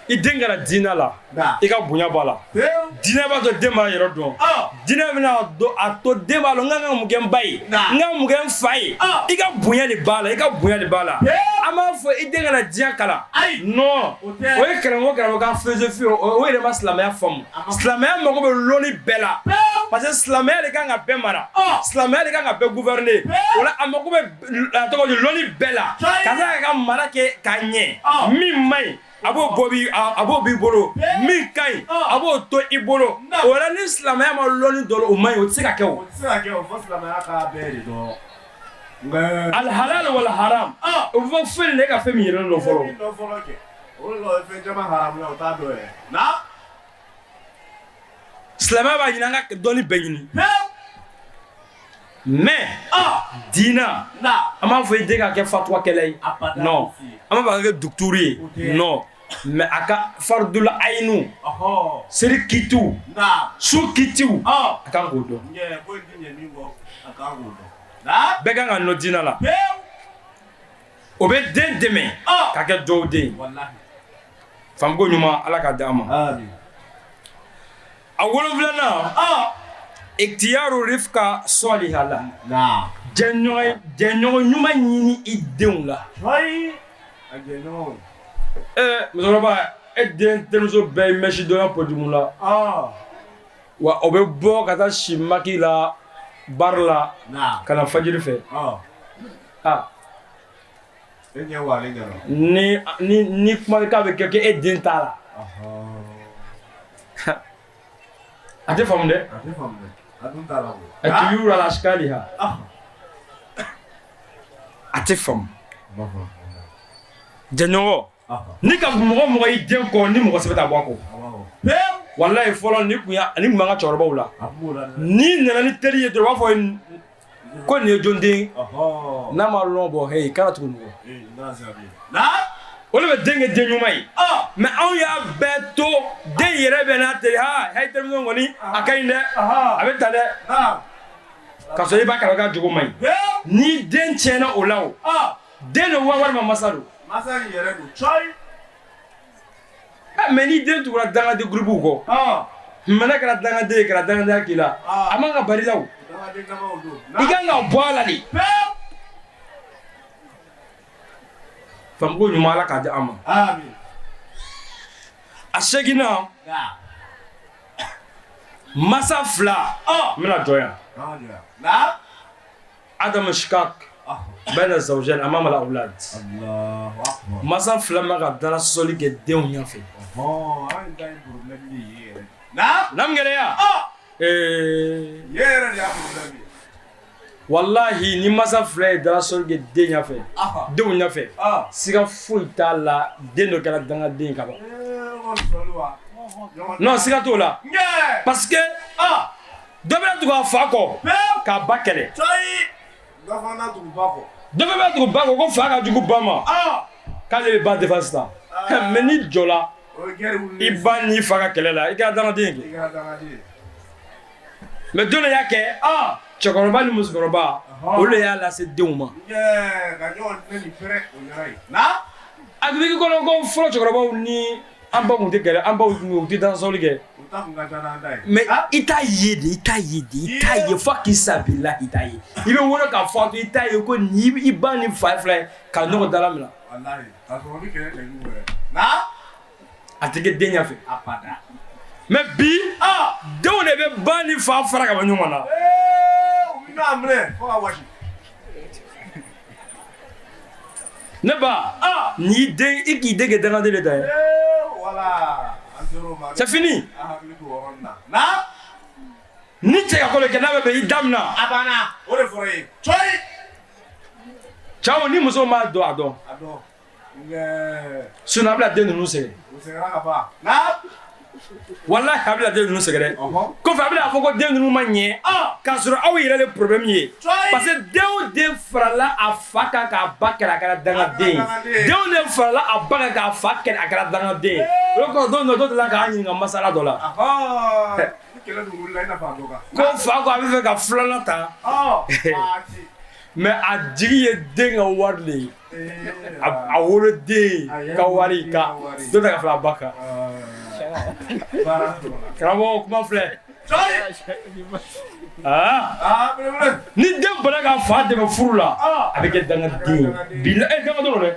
i den kana diinɛ la i ka bonya b'a la diinɛ b'a to den b'a yɛrɛ dɔn diinɛ bɛna a to den b'a dɔn n ka kan ka mun kɛ n ba ye n ka mun kɛ n fa ye i ka bonya de b'a la i ka bonya de b'a la an b'a fɔ i den kana diɲɛ kalan non o ye karamɔgɔ karamɔgɔ ka philosophie o yɛrɛ ma silamɛya faamu silamɛya mago bɛ lɔnni bɛɛ la parce que silamɛya de kan ka bɛɛ mara silamɛya de kan ka bɛɛ gouverner o la a mago bɛ a tɔgɔ di lɔnni bɛɛ la ka se k'a ka mara kɛ k'a ɲɛ min man ɲi a b'o bɔ bi a b'o b'i bolo min ka ɲi a b'o to i bolo o la ni silamɛya ma lɔnni dɔ o man ɲi o tɛ se ka kɛ o. O tɛ se ka kɛ o fo silamɛya k'a bɛɛ de dɔn. Nka. Alhalal wal haram o bɛ fɔ fɛn de ka fɛn min yɛrɛ dɔn fɔlɔ. Fɛn min dɔn fɔlɔ kɛ o de la o ye fɛn caman haramuya o t'a dɔn yɛrɛ. Na. Silamɛya b'a ɲini an ka dɔnni bɛɛ ɲini. Mais diinɛ an b'a fɔ i den ka kɛ fatuwakɛla ye non an b'a fɔ a ka kɛ docteur ye non mais a ka faridul ayinu seli kitiw sun kitiw a kan k'o dɔn bɛɛ kan ka nɔ diinɛ la o bɛ den dɛmɛ ka kɛ dɔw den ye faamuko ɲuman Ala k'a di an ma a wolonfilanan iktiyaru rifka sɔliha la jɛɲɔgɔn ɲuman ɲini i denw la musokɔrɔba e den terimuso bɛɛ ye mèche donna podium la wa o bɛ bɔ ka taa si maquis la bar la ka na fajiri fɛ ni kuma k'a bɛ kɛ e den t'a la a tɛ faamu dɛ a tɛ ala sikaliha a tɛ faamu jɛɲɔgɔn ni ka mɔgɔ mɔgɔ i den kɔ ni mɔgɔ sɛbɛ t'a bɔ a kɔ walayi fɔlɔ ni kun ni tun b'an ka cɛkɔrɔbaw la n'i nana ni teri ye dɔrɔn u b'a fɔ ko nin ye jɔn den n'a ma lɔn bɔ heyi kana tugu mɔgɔ o de bɛ den kɛ den ɲuman ye mais anw y'a bɛɛ to den yɛrɛ bɛ n'a teri ha hayi terimuso kɔni a ka ɲi dɛ a bɛ ta dɛ k'a sɔrɔ i b'a kalama k'a jogo man ɲi ni den tiɲɛna o la o den don wa walima masa don masa in yɛrɛ don cɔyi mais ni den tugura dangaden gurupuw kɔ mais n'a kɛra dangaden ye kɛra dangadenya k'i la a man ka bari la o i kan ka bɔ a la de faamuko ɲuman Ala k'a di an ma a seginna masa fila n bɛna jɔ yan Adamu shikak bayna zawjayn amama al-awlad masa fila man ka dala sɔsɔli kɛ denw ɲɛfɛ nam gɛlɛya walahi ni masa fila ye dala sɔsɔli kɛ den ɲɛfɛ denw ɲɛfɛ siga foyi t'a la den dɔ kɛra dangaden ka ban non siga t'o la parce que dɔ bɛna tugu a fa kɔ k'a ba kɛlɛ dɔ bɛna tugu ba kɔ ko fa ka jugu ba ma k'ale bɛ ba défense ta mais n'i jɔla i ba n'i fa ka kɛlɛ la i kɛra dangaden ye mais don dɔ y'a kɛ cɛkɔrɔba ni musokɔrɔba olu de y'a lase denw ma a tun bɛ k'i kɔnɔ ko fɔlɔ cɛkɔrɔbaw ni An baw tun tɛ kɛlɛ, an baw tun tɛ dansɔli kɛ. Mais i t'a ye de, i t'a ye de, i t'a ye fo k'i sa, bilahi i t'a ye. I bɛ wolo k'a fɔ i t'a ye ko nin i ba ni fa fila ye ka ɲɔgɔn dala minɛ. A tɛ kɛ den ɲɛfɛ. Mais bi denw de bɛ ba ni fa fara ka bɔ ɲɔgɔn na. Ne ba, n'i den i k'i den kɛ dangaden de ta ye. C'est fini. Ni cɛ ka ko de kɛ n'a bɛ bɛn i da minɛ. A banna. O de fɔra i ye. Cɔyi. Cɛw ni muso m'a dɔn a dɔn. A dɔn. Sinon a bɛna den ninnu sɛgɛn. U sɛgɛnna ka ban. Walahi a bɛna den ninnu sɛgɛrɛ. Kɔfɛ a bɛna fɔ ko den ninnu ma ɲɛ. K'a sɔrɔ aw yɛrɛ de problème ye. Parce que den o den farala a fa kan k'a ba kɛlɛ a kɛra dangaden ye. Den o den farala a ba kan k'a fa kɛlɛ a kɛra dangaden ye. O kɔrɔ don dɔ dɔ delila k'an ɲininka masala dɔ la. Ko fa ko a bɛ fɛ ka filanan ta. Mais a jigi ye den ka wari de ye. A woloden ka wari ka dɔ ta ka fara a ba kan. Karamɔgɔ kuma filɛ. Ni den bana ka fa dɛmɛ furu la, a bɛ kɛ dangaden ye. Bilahi dangaden don dɛ.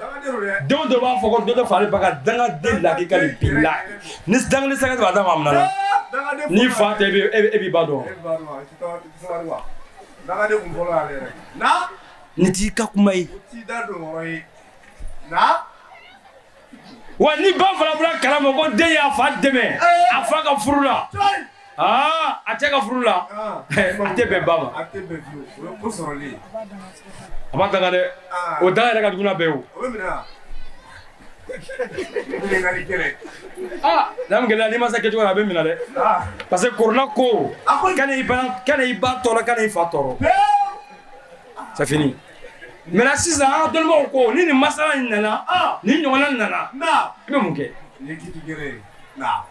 Denw dɔw b'a fɔ ko dɔ tɛ fara ale ba kan, dangaden lakika de bilahi. Ni dangaden sanga b'a d'a ma a minɛ na. N'i fa tɛ e b'i ba dɔn. Nin t'i ka kuma ye. Wa ni ba fana bɔra kalama ko den y'a fa dɛmɛ a fa ka furu la, aa a cɛ ka furu la, a tɛ bɛn ba ma. A b'a danga dɛ. O danga yɛrɛ ka jugu n'a bɛɛ ye o. Aa gɛlɛya n'i ma se kɛcogo la a bɛ minɛ dɛ. Parce que corona ko kana i ba tɔɔrɔ, kana i fa tɔɔrɔ. C'est fini. Maintenant sisan an ka dɔnnibagaw ko ni nin masala in nana, ni ɲɔgɔnna nana, i bɛ mun kɛ?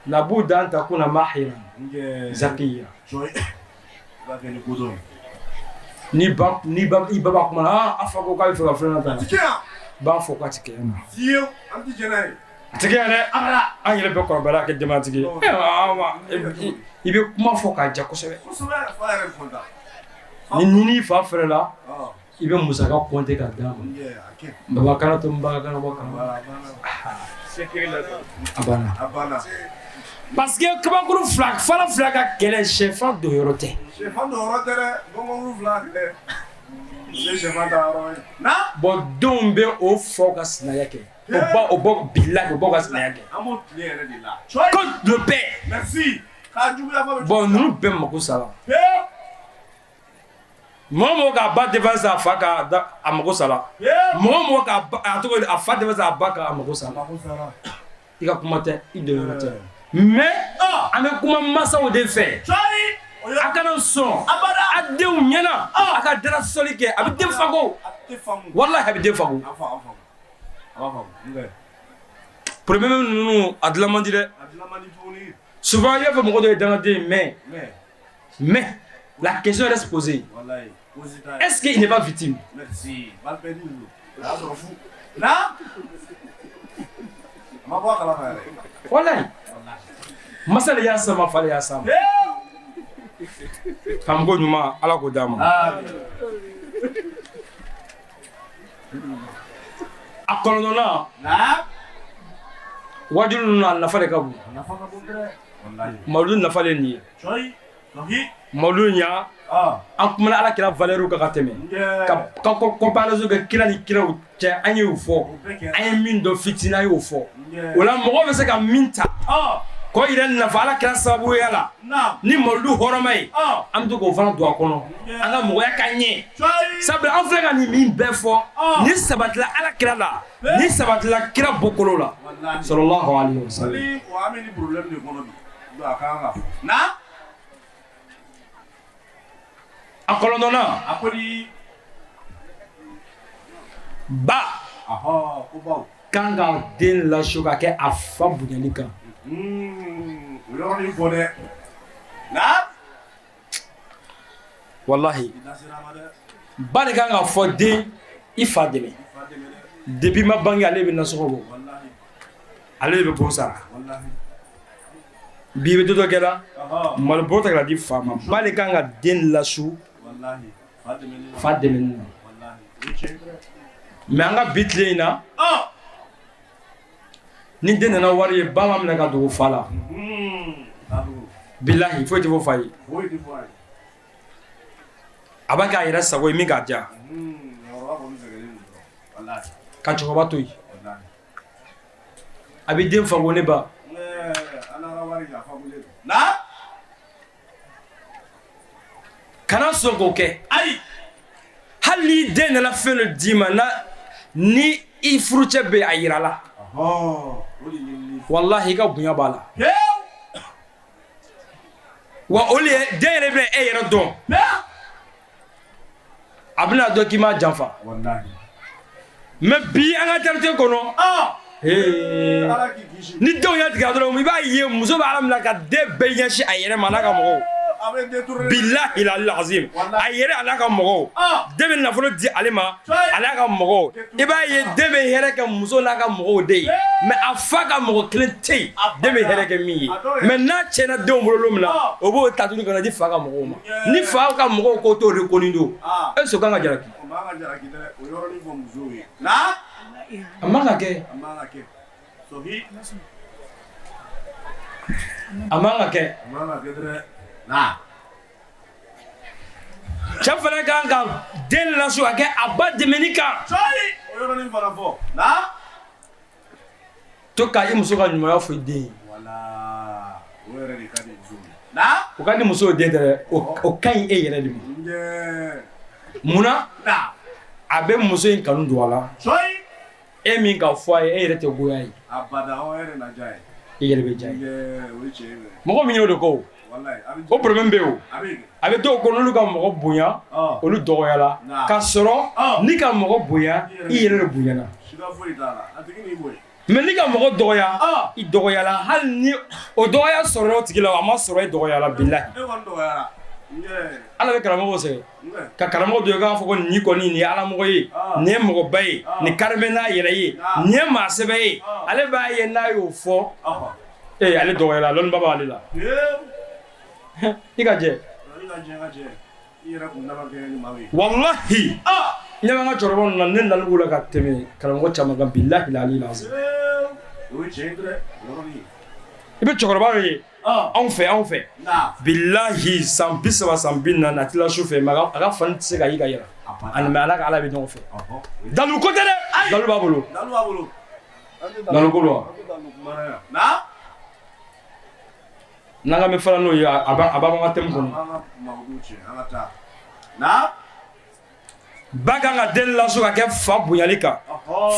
Labuda an takuna mahiran zakiya. Ni ba i ba b'a kuma na, a fa ko k'a bɛ fɛ ka filanan ta. B'a fɔ k'a tɛ kɛ yan. A tɛ kɛ yan dɛ. An yɛrɛ bɛɛ kɔrɔbayara ka kɛ denbayatigi ye. I bɛ kuma fɔ k'a ja kosɛbɛ. Ni n'i fa fɛrɛla, i bɛ musaka compter k'a d'a ma. Baba kana to n ba kana bɔ kana. A banna. Parce que kabakuru fila fara fila ka kɛlɛ, sɛfan don yɔrɔ tɛ. Sɛfan don yɔrɔ tɛ dɛ. Gɔngɔnkuru fila kɛlɛ. Bon denw bɛ o faw ka sinaya kɛ. O bɔ bilahi o b'aw ka sinaya kɛ. An b'o tile yɛrɛ de la. Contre le père. Merci. K'a juguya fɔ bɛ. Bon ninnu bɛɛ mako sara. Mɔgɔ mɔgɔ k'a ba défense a fa kan a mako sara. Mɔgɔ mɔgɔ k'a a tɔgɔ a fa défense a ba kan a mako sara. I ka kuma tɛ, i donyɔrɔ tɛ. Mais an bɛ kuma masaw de fɛ. A kana sɔn a denw ɲɛna a ka dara sɔli kɛ, a bɛ den fago. Walahi a bɛ den fago. Problème ninnu a dilan man di dɛ. Souvent i b'a fɔ mɔgɔ dɔ ye dangaden mais la question reste posée. Est-ce qu'il n'est pas victime? Merci. Walahi. Masa de y'a sama, fa de y'a sama. Faamuko ɲuman Ala k'o d'an ma. A kɔnɔntɔnnan, waajuli ninnu a nafa de ka bon. Mawuludu nafa de ye nin ye. Mawuludu ɲa, an kumana Ala kira valeur kan ka tɛmɛ. Ka comparaison kɛ kira ni kiraw cɛ, an y'o fɔ. An ye min dɔn fitinin an y'o fɔ. O la mɔgɔ bɛ se ka min ta k'o yɛrɛ nafa Ala kira sababuya la ni mawuludu hɔrɔma ye, an bɛ to k'o fana don a kɔnɔ an ka mɔgɔya ka ɲɛ. Sabula an filɛ ka nin min bɛɛ fɔ, nin sabatila Ala kira la, nin sabatila kira bɔkolo la sallallahu alayhi wa sallam. A kɔnɔntɔnnan, ba kan ka den lasu ka kɛ a fa bonyali kan. Walahi ba de kan ka fɔ den i fa dɛmɛ. Depuis ma bange ale bɛ nasɔngɔ bɔ. Ale de bɛ bon sara. Bi i bɛ dɔ kɛ la, malo bɔrɔ ta ka di fa ma. Ba de kan ka den lasu fa dɛmɛni na. Mais an ka bi tile in na, ni den nana wari ye, ba ma minɛ ka dogo fa la. Bilahi, foyi tɛ fɔ fa ye. A b'a kɛ a yɛrɛ sago ye min k'a diya, ka cɛkɔrɔba to yen. A bɛ den fa ko ne ba. Kana sɔn k'o kɛ. Hali n'i den nana fɛn dɔ d'i ma, na ni i furucɛ bɛ yen, a yira la. Walahi, i ka bonya b'a la. Wa o le den yɛrɛ bɛna e yɛrɛ dɔn. A bɛna dɔn k'i m'a janfa. Mais bi an ka quartier kɔnɔ, ni denw y'a tigɛ dɔrɔn, i b'a ye muso bɛ ala minɛ ka den bɛɛ ɲɛsin a yɛrɛ ma n'a ka mɔgɔw. Bilahi azim, a yɛrɛ a n'a ka mɔgɔw. Den bɛ nafolo di ale ma, a n'a ka mɔgɔw. I b'a ye den bɛ hɛrɛ kɛ muso n'a ka mɔgɔw de ye, mais a fa ka mɔgɔ kelen tɛ yen den bɛ hɛrɛ kɛ min ye. Mais n'a tiɲɛna denw bolo don min na, o b'o ta tuguni ka na di fa ka mɔgɔw ma. Ni fa ka mɔgɔw ko t'o reconnu don, est ce que o kan ka jalaki? A man ka kɛ, a man ka kɛ. Cɛ fana kan ka den lasu ka kɛ a ba dɛmɛni kan. To ka i muso ka ɲumanya fɔ i den ye. O ka di muso den tɛ dɛ, o ka ɲi e yɛrɛ de ma. Munna a bɛ muso in kanu don a la? E min ka fɔ a ye, e yɛrɛ tɛ goya ye, i yɛrɛ bɛ diya ye. Mɔgɔ min y'o de ko, o problème bɛ yen. O a bɛ dɔw kɔnɔ, olu ka mɔgɔ bonya, olu dɔgɔyala, k'a sɔrɔ n'i ka mɔgɔ bonya, i yɛrɛ de bonyana. Mais n'i ka mɔgɔ dɔgɔya, i dɔgɔyala. Hali ni o dɔgɔya sɔrɔla o tigi la, a ma sɔrɔ, e dɔgɔyala. Bilahi, Ala bɛ karamɔgɔ sɛgɛn ka karamɔgɔ dɔ k'a fɔ ko nin kɔni, nin ye alamɔgɔ ye, nin ye mɔgɔba ye, nin kari bɛ n'a yɛrɛ ye, nin ye maa sɛbɛ ye. Ale b'a ye n'a y'o fɔ, ee, ale dɔgɔyala, lɔnniba b'ale la. I ka jɛ, walahi, ɲɛ b'an ka cɛkɔrɔba ninnu na, ne nali b'u la ka tɛmɛ karamɔgɔ caman kan. Bilahi lazim, i bɛ cɛkɔrɔba dɔ ye anw fɛ, bilahi, san 30, san 40, a tila su fɛ, mais a ka fani tɛ se ka yi ka yɛlɛ ani. Mais ala ka ala bɛ ɲɔgɔn fɛ. Dalu ko tɛ dɛ, dalu b'a bolo, dalu ko don wa. N'an ka bɛ fara n'o ye, a b'an ka thème kɔnɔ. Ba kan ka den lasu ka kɛ fa bonyali kan,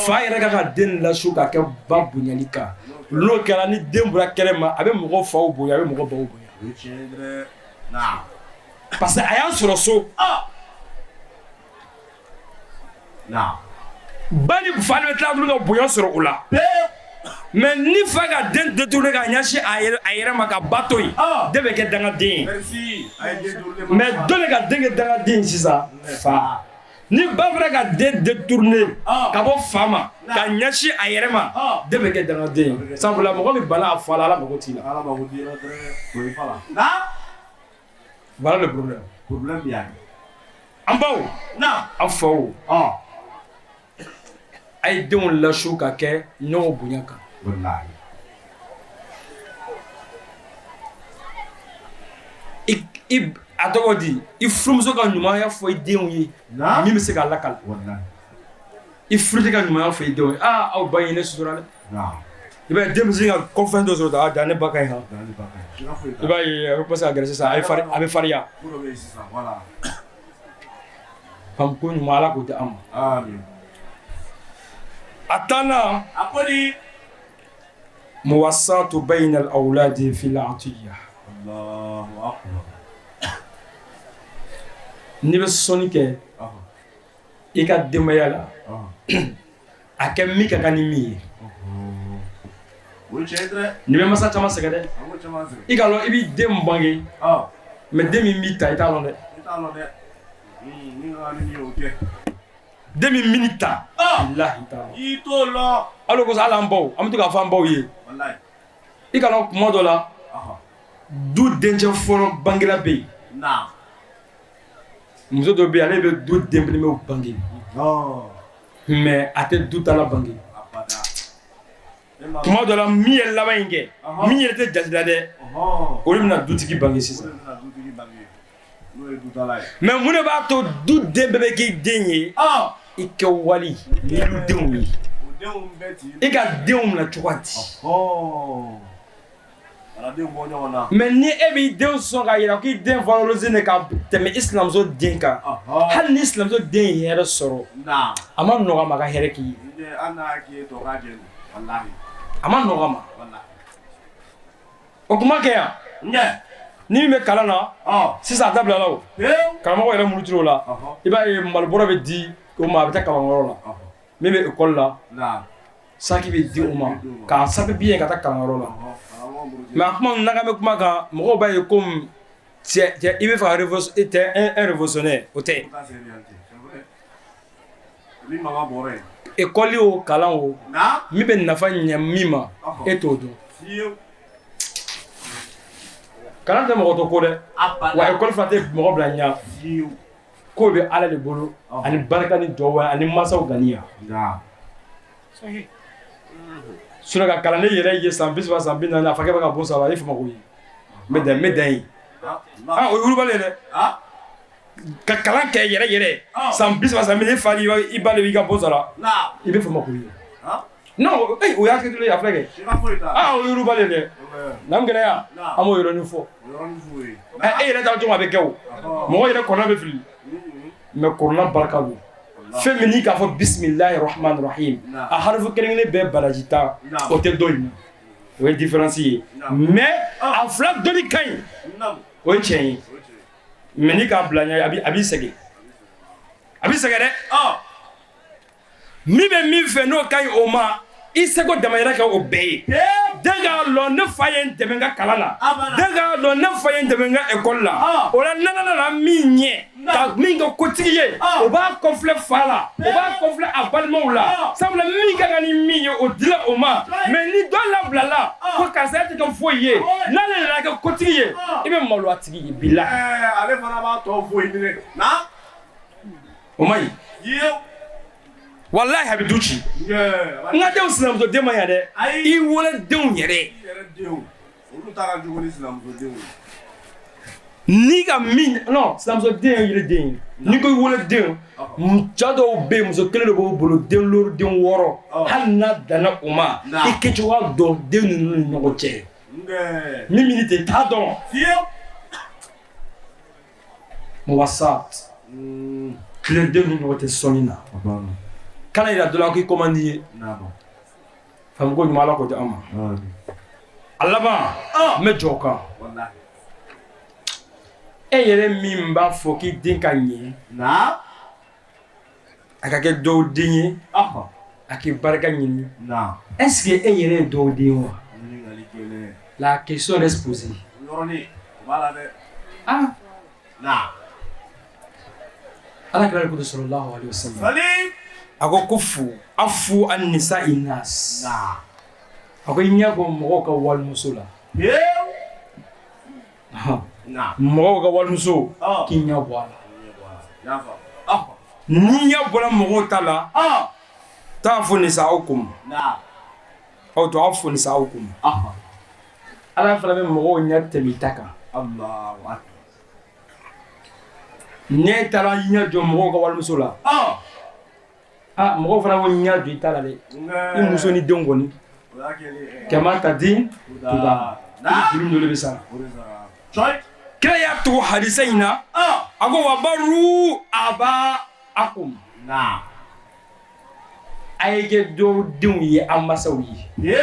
fa yɛrɛ kan ka den lasu ka kɛ ba bonyali kan. N'o kɛra, ni den bɔra kɛnɛ ma, a bɛ mɔgɔ faw bonya, a bɛ mɔgɔ baw bonya, parce que a y'a sɔrɔ so. Ba ni fa de bɛ tila tuguni ka bonya sɔrɔ o la. Mais ni fa ka den détourné ka ɲɛsin a yɛrɛ ma ka ba to yen, den bɛ kɛ dangaden ye. Mais dɔ de ka den kɛ dangaden ye sisan, fa. Ni ba fana ka den détourné ka bɔ fa ma ka ɲɛsin a yɛrɛ ma, den bɛ kɛ dangaden ye. Sabula mɔgɔ min banna a fa la, Ala mago t'i la. Voilà le problème. An baw, an faw, a ye denw lasu ka kɛ ɲɔgɔn bonya kan. I a tɔgɔ di, i furumuso ka ɲumanya fɔ i denw ye min bɛ se k'a lakali. I furucɛ ka ɲumanya fɔ i denw ye: aa, aw ba ye ne sutura dɛ. I b'a ye den bɛ se ka confiance dɔ sɔrɔ. A ja ne ba ka ɲi han. I b'a ye a bɛ commencer ka gɛrɛ sisan, a bɛ farinya. Faamu ko ɲuman, Ala k'o di an ma. A tannan, muwasatu bayna al-awladi fil atiya. N'i bɛ sɔnni kɛ i ka denbaya la, a kɛ min ka kan ni min ye. Nin bɛ masa caman sɛgɛn dɛ. I ka lɔn i b'i den bange, mais den min b'i ta, i t'a lɔn dɛ. Den min mini ta, bilahi t'a lɔn. I t'o lɔn. Hali o kosɔn, hali an baw, an bɛ to k'a fɔ an baw ye, i kana kuma dɔ la, du dencɛ fɔlɔ bangela bɛ yen, muso dɔ bɛ yen, ale bɛ du den belebew bange, mais a tɛ du tala bange. Kuma dɔ la, min ye laban in kɛ, min yɛrɛ tɛ jate la dɛ, o de bɛna dutigi bange sisan. Mais mun de b'a to du den bɛɛ bɛ k'i den ye? I kɛ wali n'i denw ye, i ka denw minɛ cogo di? Mais ni e b'i den sɔn k'a jira k'i den valoriser ne ka tɛmɛ i sinamuso den kan, hali ni sinamuso den ye hɛrɛ sɔrɔ, a ma nɔgɔ a ma ka hɛrɛ k'i ye, a ma nɔgɔ a ma. O kuma kɛ yan, ni min bɛ kalan na sisan, a dabilala, o karamɔgɔ yɛrɛ murutira o la. I b'a ye, malobɔrɔ bɛ di o ma, a bɛ taa kalanyɔrɔ la. Min bɛ ekɔli la, saki bɛ di o ma k'a sape bien ka taa kalanyɔrɔ la. Mais a kuma n'an bɛ kuma kan, mɔgɔw b'a ye komi cɛ, i bɛ fɛ ka e tɛ un révolutionnaire, o tɛ. Ekɔli o, kalan o, min bɛ nafa ɲɛ min ma, e t'o dɔn. Kalan tɛ mɔgɔ to ko dɛ, wa ekɔli fana tɛ mɔgɔ bila ɲɛ. Ko bɛ Ala de bolo, ani barika ni dɔw ani mansaw ganiya. Sinon ka kalanden yɛrɛ ye san 30, san 40, a fakɛ bɛ ka bon sara, i fa ko ye n bɛ dan, n bɛ dan yen. Ah, o ye wulibali ye dɛ. Ka kalan kɛ yɛrɛ yɛrɛ san 30, san 40, i fa ni i ba de b'i ka bon sara, i bɛ fama ko ye. Non, o y'a kɛ kelen ye, a filɛ kɛ. Ah, o ye wulibali ye dɛ. N'an gɛlɛya, an b'o yɔrɔnin fɔ. E yɛrɛ t'a cogo a bɛ kɛ o. Mɔgɔ yɛrɛ kɔnɔ bɛ fili. Mais kuranɛ barika don. Fɛn min n'i k'a fɔ bisimilahi rahman rahim, a harifu kelen kelen bɛɛ baraji tan, o tɛ dɔ in, o ye différence ye. Mais a fila dɔnni ka ɲi, o ye tiɲɛ ye. Mais n'i k'a bila ɲɛ, a b'i sɛgɛn, a b'i sɛgɛn dɛ. Min bɛ min fɛ, n'o ka ɲi o ma, i seko damayira kɛ o bɛɛ ye. Den k'a lɔn, ne fa ye n dɛmɛ n ka kalan na. Den k'a lɔn, ne fa ye n dɛmɛ n ka ekɔli la. O la, n'Ala nana min ɲɛ ka min kɛ kotigi ye, o b'a kɔfilɛ fa la, o b'a kɔfilɛ a balimaw la, sabula min ka kan ni min ye, o dila o ma. Mais ni dɔ labilala ko karisa e tɛ kɛ foyi ye, n'ale nana kɛ kotigi ye, i bɛ malo a tigi ye bilahi. Ale fana b'a tɔ foyi minɛ. O ma ɲi walahi, a bɛ du ci. N ka denw, sinamuso den ma ɲa dɛ, i wolodenw yɛrɛ. Olu ta ka jugu ni sinamuso denw ye. N'i ka min, non, sinamuso den ye yiriden ye. N'i ko i woloden, cɛ dɔw bɛ yen, muso kelen de b'o bolo, den 5, den 6, hali n'a danna o ma, i kɛcogoya dɔn den ninnu ni ɲɔgɔn cɛ. Min min tɛ t'a dɔn. Muwasat tile den ni ɲɔgɔn tɛ sɔnni na, kana yira dɔ la k'i ko man di ye. Faamuko ɲuman, Ala k'o di an ma. A laban, n bɛ jɔ o kan. E yɛrɛ min b'a fɔ k'i den ka ɲɛ, a ka kɛ dɔw den ye, a k'i barika ɲini, est ce que e yɛrɛ ye dɔw den wa? La question reste posée. Ah, Ala kira ko sallallahu alaihi wasallam, a ko ko fu afu an nisa inas, a ko i ɲɛ bɔ mɔgɔw ka walimuso la, mɔgɔw ka walimuso, k'i ɲɛ bɔ a la. N'i ɲɛ bɔra mɔgɔw ta la, taa fo nisa aw kun, aw to aw fo nisa aw kun, Ala fana bɛ mɔgɔw ɲɛ tɛmɛ i ta kan. N'e taara ɲɛ jɔ mɔgɔw ka walimuso la, aa, mɔgɔw fana ko ɲɛ jɔ i ta la dɛ, i muso ni denw kɔni. Kama tadinu tudan, juru min bɛ sara. Kira y'a tugu hadisa in na, a ko wa baru aba akum, a ye kɛ dɔw denw ye, an masaw ye.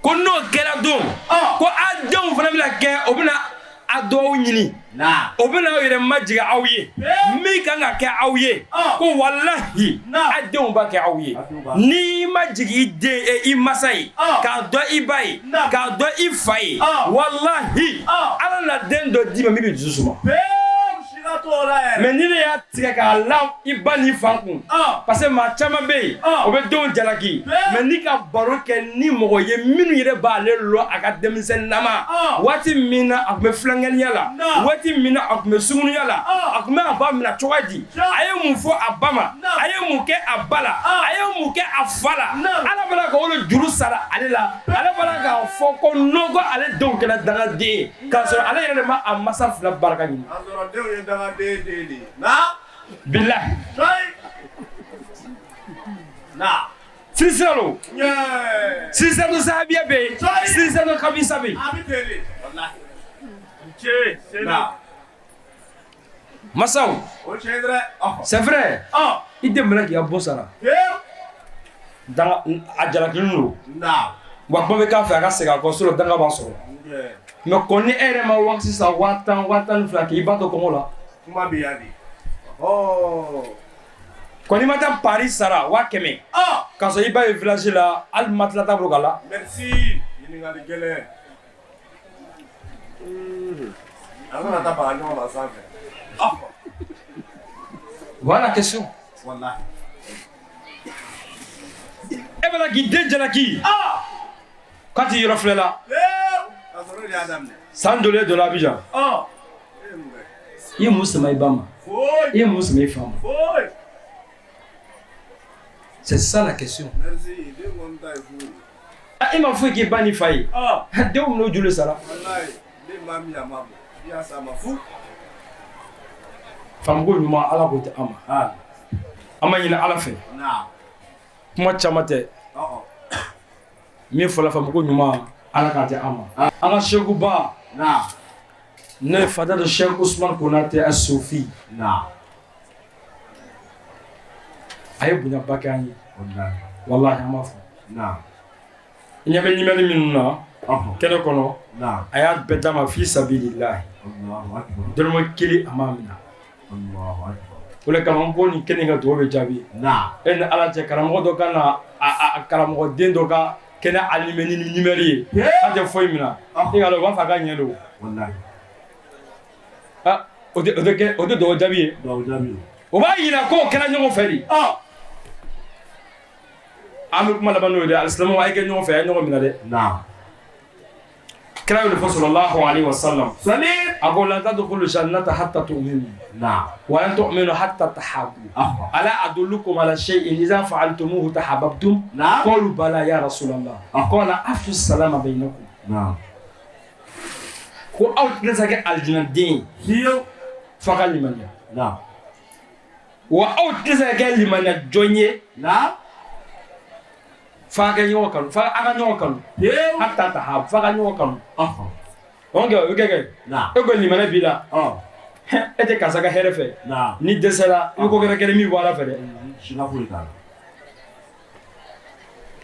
Ko n'o kɛra don, ko a denw fana bɛna kɛ, o bɛna a dɔw ɲini, o bɛna aw yɛrɛ majigin aw ye. Min kan ka kɛ aw ye, ko walahi a denw b'a kɛ aw ye. N'i ma jigin i den, i masa ye, k'a dɔn i ba ye, k'a dɔn i fa ye, walahi Ala na den dɔ d'i ma min bɛ dusu suma. Mais ni ne y'a tigɛ k'a la i ba n'i fa kun, parce que maa caman bɛ yen, o bɛ denw jalaki. Mais ni ka baro kɛ ni mɔgɔ ye minnu yɛrɛ b'ale lɔ a ka denmisɛnninama, waati min na a tun bɛ filankɛniya la, waati min na a tun bɛ sunkurunya la, a tun bɛ a ba minɛ cogo di, a ye mun fɔ a ba ma, a ye mun kɛ a ba la, a ye mun kɛ a fa la, Ala b'a la ka o de juru sara ale la. Ale b'a la k'a fɔ ko non, ko ale denw kɛra dangaden ye, k'a sɔrɔ ale yɛrɛ de ma a masa fila barika ɲini. A sɔrɔ denw ye dangaden den de ye. Bilahi, silsila lo, silsilatu zahabiya bɛ yen, silsilatu khamisa bɛ yen. Masaw, c'est vrai, i den minɛ k'i ka bon sara, a jalakilen don wa, kuma bɛ k'a fɛ a ka segin a kɔ, sinon danga b'a sɔrɔ. Mais kɔni e yɛrɛ ma waati sisan, 10 000, 12,000, k'i ba to kɔngɔ la. Kuma bɛ yan de. Kɔni ma taa pari sara 100 000, k'a sɔrɔ i ba ye village la, hali matelas t'a bolo ka la. Merci, ɲininkali gɛlɛn. An kana taa baga ɲɔgɔn ma sanfɛ. Voilà la question. Wallahi. E bɛ k'i den jalaki k'a t'i yɔrɔ filɛ la. K'a sɔrɔ e de y'a daminɛ. San joli e donna Abidjan? I ye mun sama i ba ma? I ye mun sama i fa ma? Foyi. C'est ça la question. Merci, den kɔni ta ye fu ye. Ah, e ma foyi k'i ba ni fa ye, denw n'o joli sara. Wallahi, den b'a min, a ma bɔ. I y'a s'a ma fu. Faamuko ɲuman, Ala k'o di an ma. An ma ɲini Ala fɛ. Kuma caman tɛ. Min fɔla, faamuko ɲuman, Ala k'a di an ma. An ka sekuba n'o ye Fadadu Cheikh Usman Konate Asufi, a ye bonyaba kɛ an ye, walahi, an b'a fɔ. I ɲɛ bɛ ɲimɛli minnu na kɛnɛ kɔnɔ, a y'a bɛɛ d'a ma fi sabilillahi, dɔrɔmɛ kelen a m'a minɛ. O de kama n ko nin kɛnɛ ka dugawu bɛ jaabi. E ni Ala cɛ, karamɔgɔ dɔ ka na a karamɔgɔden dɔ ka kɛnɛ animer ni ɲimɛli ye, k'a tɛ foyi minɛ, e ka dɔn u b'a fɔ a ka ɲɛ don. Ah, o tɛ kɛ, o tɛ dugawu jaabi ye. O b'a yira k'o kɛra ɲɔgɔn fɛ de. An bɛ kuma laban n'o ye dɛ. Alisilamɛw, a ye kɛ ɲɔgɔn fɛ, a ye ɲɔgɔn minɛ dɛ. Kira y'o de fɔ, sallallahu alaihi wasallam, a ko lan tadkhulu jannata hatta tu'minu wa lan tu'minu hatta tahabu, ala adullukum ala shay'in idha fa'altumuhu tahabbtum, qalu bala ya rasulallah, qala afshu salama bainakum. Ko aw tɛna se ka kɛ alijinɛden ye f'a ka limaniya, wa aw tɛna se ka kɛ limaniya jɔn ye f'a ka ɲɔgɔn kanu, f'a a ka ɲɔgɔn kanu, hatta tahabu, f'a ka ɲɔgɔn kanu. Donc o bɛ kɛ e ko limaniya b'i la, e tɛ karisa ka hɛrɛ fɛ, ni dɛsɛra i bɛ ko wɛrɛ kɛ min bɔ Ala fɛ dɛ.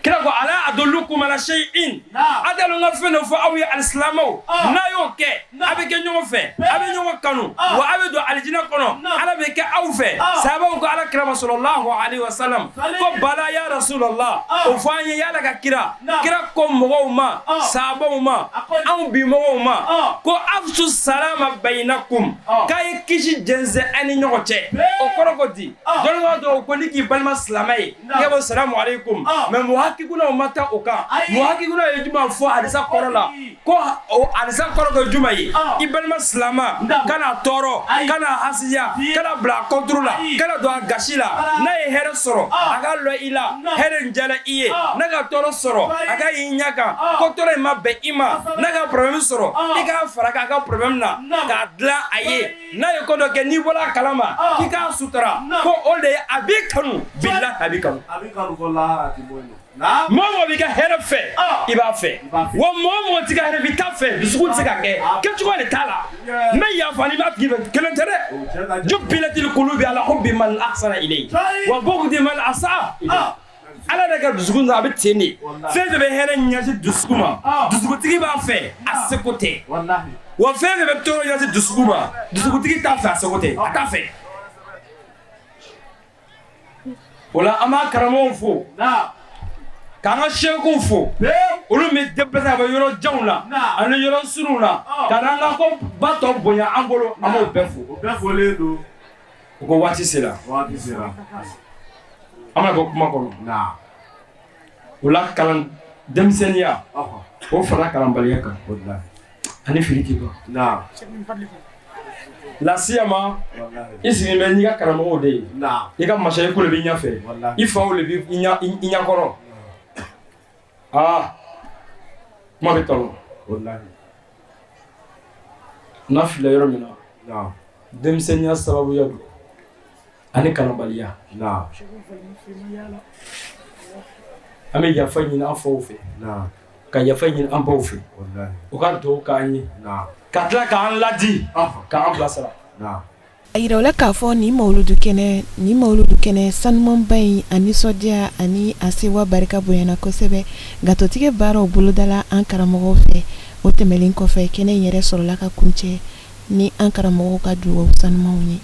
Kira ko ala adullukum ala shay'in, a t'a lɔn n ka fɛn dɔ fɔ aw ye alisilamɛw, n'a y'o kɛ a bɛ kɛ ɲɔgɔn fɛ, a bɛ ɲɔgɔn kanu, wa a bɛ don alijinɛ kɔnɔ, Ala bɛ kɛ aw fɛ. Sahabaw ko Ala kira ma, sallallahu alaihi wasallam, ko bala ya rasulallah, o fɔ an ye ya Ala ka kira. Kira ko mɔgɔw ma, sahabaw ma, anw bi mɔgɔw ma, ko afsu salama bainakum, k'a ye kisi jɛnsɛn an ni ɲɔgɔn cɛ. O kɔrɔ ko di? Dɔnnibaga dɔw ko ni k'i balima silamɛ ye, i b'a fɔ salamu aleykum. Mais muhakikunaw ma taa o kan. Muhakikunaw ye jumɛn fɔ hadisa kɔrɔ la? Ko o hadisa kɔrɔ ko jumɛn ye? I balima silama, kana tɔɔrɔ, kana hasiya, kana bila a contre la, kana don a gasi la. N'a ye hɛrɛ sɔrɔ, a ka lɔ i la hɛrɛ in diyara i ye. N'a ka tɔɔrɔ sɔrɔ, a ka y'i ɲɛ kan ko tɔɔrɔ in ma bɛn i ma. N'a ka problème sɔrɔ, i k'a fara k'a ka problème na k'a dilan a ye. N'a ye ko dɔ kɛ, n'i bɔra a kalama, k'i k'a sutura, ko o de ye a b'i kanu. Bilahi, a b'i kanu. Mɔgɔ mɔgɔ b'i ka hɛrɛ fɛ, i b'a fɛ. Wa mɔgɔ mɔgɔ t'i ka hɛrɛ fɛ, i t'a fɛ. Dusukun tɛ se ka kɛ, kɛcogo de t'a la. N bɛ yafa n'i b'a tigi fɛ, kelen tɛ dɛ. Jubilatil qulubi ala hubbi man ahsana ilayhi wa bughdi man asaa ilayhi. Ala yɛrɛ ka dusukun a bɛ ten de. Fɛn fɛn bɛ hɛrɛ ɲɛsin dusukun ma, dusukutigi b'a fɛ, a seko tɛ. Wa fɛn fɛn bɛ tɔɔrɔ ɲɛsin dusukun ma, dusukutigi t'a fɛ, a seko tɛ, a t'a fɛ. O la, an b'a karamɔgɔw fo. K'an ka sɛkuw fo, olu min déplacé ka bɔ yɔrɔ janw na ani yɔrɔ surunw na ka n'an ka ko ba tɔ bonya an bolo, an b'o bɛɛ fo. O bɛɛ folen don. U ko waati sera. Waati sera. An bɛna bɔ kuma kɔnɔ. O la kalan denmisɛnninya o fara kalanbaliya kan ani fili tɛ ban. Lasiyama i sigilen bɛ n'i ka karamɔgɔw de ye, i ka masayiku de b'i ɲɛfɛ, i faw de b'i ɲɛkɔrɔ. Aa, kuma bɛ tɔnɔ n'a filila yɔrɔ min na, denmisɛnninya sababuya don ani kalanbaliya. An bɛ yafa ɲini an faw fɛ, ka yafa ɲini an baw fɛ, u ka dugawu k'an ye, ka tila k'an ladi, k'an bilasira. A yira la k'a fɔ nin mawuludu kɛnɛ nin mawuludu kɛnɛ sanumanba in, a nisɔndiya ani a sewa barika bonyana kosɛbɛ. Gatotigɛ baaraw bolodala an karamɔgɔw fɛ. O tɛmɛnen kɔfɛ, kɛnɛ in yɛrɛ sɔrɔla ka kuncɛ ni an karamɔgɔw ka dugawu sanumanw ye.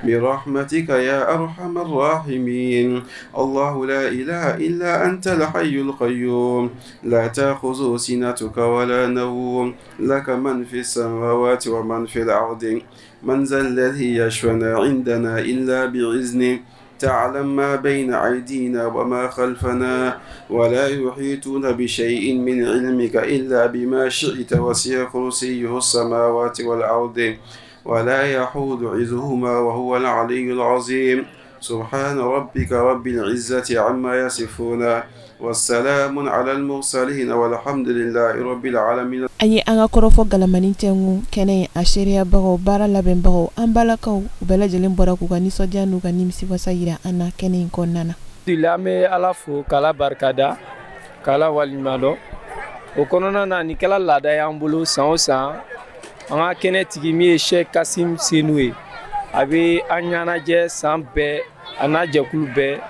برحمتك يا أرحم الراحمين. الله لا إله إلا أنت الحي القيوم، لا تأخذه سنتك ولا نوم، لك من في السماوات ومن في الأرض، من ذا الذي يشفع عندنا إلا بإذنه، تعلم ما بين أيدينا وما خلفنا، ولا يحيطون بشيء من علمك إلا بما شئت، وسع كرسيه السماوات والأرض ولا يحوز عزهما وهو العلي العظيم. سبحان ربك رب العزة عما يصفون والسلام على المرسلين والحمد لله رب العالمين. An ye an ka kɔrɔfɔ galamani tɛnku kɛnɛ a seereyabagaw, baara labɛnbagaw, an balakaw, u bɛɛ lajɛlen bɔra k'u ka nisɔndiya n'u ka nimisiwasa yira an na kɛnɛ in kɔnɔna na. An bɛ Ala fo k'Ala barikada, k'Ala waleɲuman dɔn. O kɔnɔna na, nin kɛla laada y'an bolo san o san. An ka kɛnɛ tigi min ye Cheikh Kasim Senu ye, a bɛ an ɲɛnajɛ san bɛɛ, a n'a jɛkulu bɛɛ.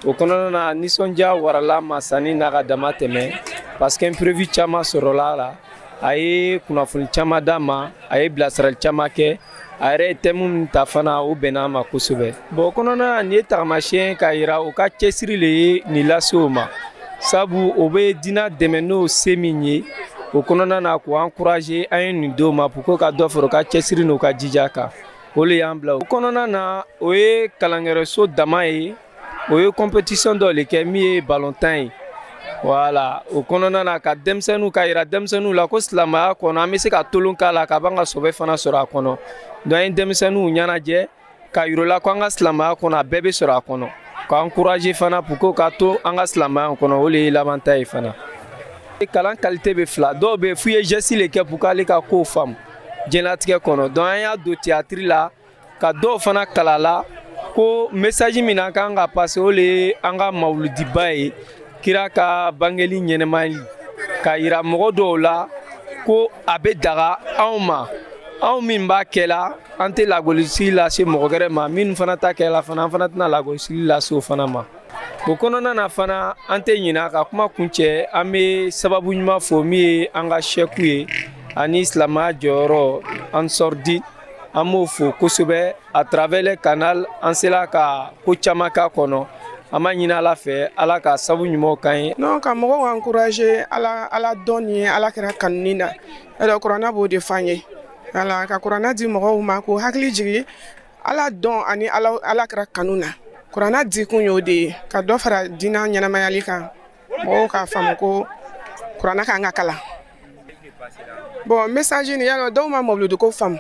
O kɔnɔna na, nisɔndiya warala ma sanni n'a ka dama tɛmɛ, parce que imprévu caman sɔrɔla a la. A ye kunnafoni caman d'an ma, a ye bilasirali caman kɛ. A yɛrɛ ye thème min ta fana, o bɛnna a ma kosɛbɛ. Bon, o kɔnɔna na, nin ye tagamasiyɛn k'a yira u ka cɛsiri le ye nin lase o ma, sabu o bɛ diinɛ dɛmɛ n'o se min ye. O kɔnɔna na, k'u encourager, an ye nin d'o ma pour que ka dɔ fara u ka cɛsiri n'u ka jija kan. O le y'an bila o kɔnɔna na. O ye kalankɛyɔrɔso dama ye, o ye compétition dɔ le kɛ min ye ballontan ye. Voilà, o kɔnɔna na, ka denmisɛnninw ka yira denmisɛnninw la ko silamɛya kɔnɔ, an bɛ se ka tolon k'a la ka ban ka sɔbɛ fana sɔrɔ a kɔnɔ. Donc an ye denmisɛnninw ɲɛnajɛ ka yira u la ko an ka silamɛya kɔnɔ, a bɛɛ bɛ sɔrɔ a kɔnɔ, k'an encourager fana pour que ka to an ka silamɛya kɔnɔ. O de ye laban ta ye fana. Kalan qualité bɛ fila, dɔw bɛ f'u ye geste le kɛ pour k'ale ka kow faamu diɲɛlatigɛ kɔnɔ. Donc an y'a don théâtre la ka dɔw fana kala la ko message min an kan ka passer, o le ye an ka mawuludiba ye, kira ka bangeli ɲɛnɛmali, ka yira mɔgɔ dɔw la ko a bɛ daga anw ma, anw min b'a kɛla, an tɛ lagosi lase mɔgɔ wɛrɛ ma, minnu fana ta kɛla fana, an fana tɛna lagosili lase o fana ma. O kɔnɔna na fana, an tɛ ɲinɛ ka kuma kuncɛ. An bɛ sababu ɲuman fo min ye an ka sɛku ye ani silamɛya jɔyɔrɔ Ansɔrdi. An b'o fo kosɛbɛ à travers le canal. An sera ka ko caman k'a kɔnɔ. An b'a ɲini Ala fɛ, Ala ka sabu ɲumanw k'an ye. Non, ka mɔgɔw encourager Ala dɔn ni Ala kɛra kanuni na. Alors kuranna b'o de f'an ye. Voilà, ka kuranna di mɔgɔw ma k'u hakili jigin Ala dɔn ani Ala kɛra kanu na. Kuranna di kun y'o de ye, ka dɔ fara diinɛ ɲɛnamayali kan, mɔgɔw k'a faamu ko kuranna kan ka kalan. Bon, message nin yalɔ, dɔw ma mawuludu ko faamu,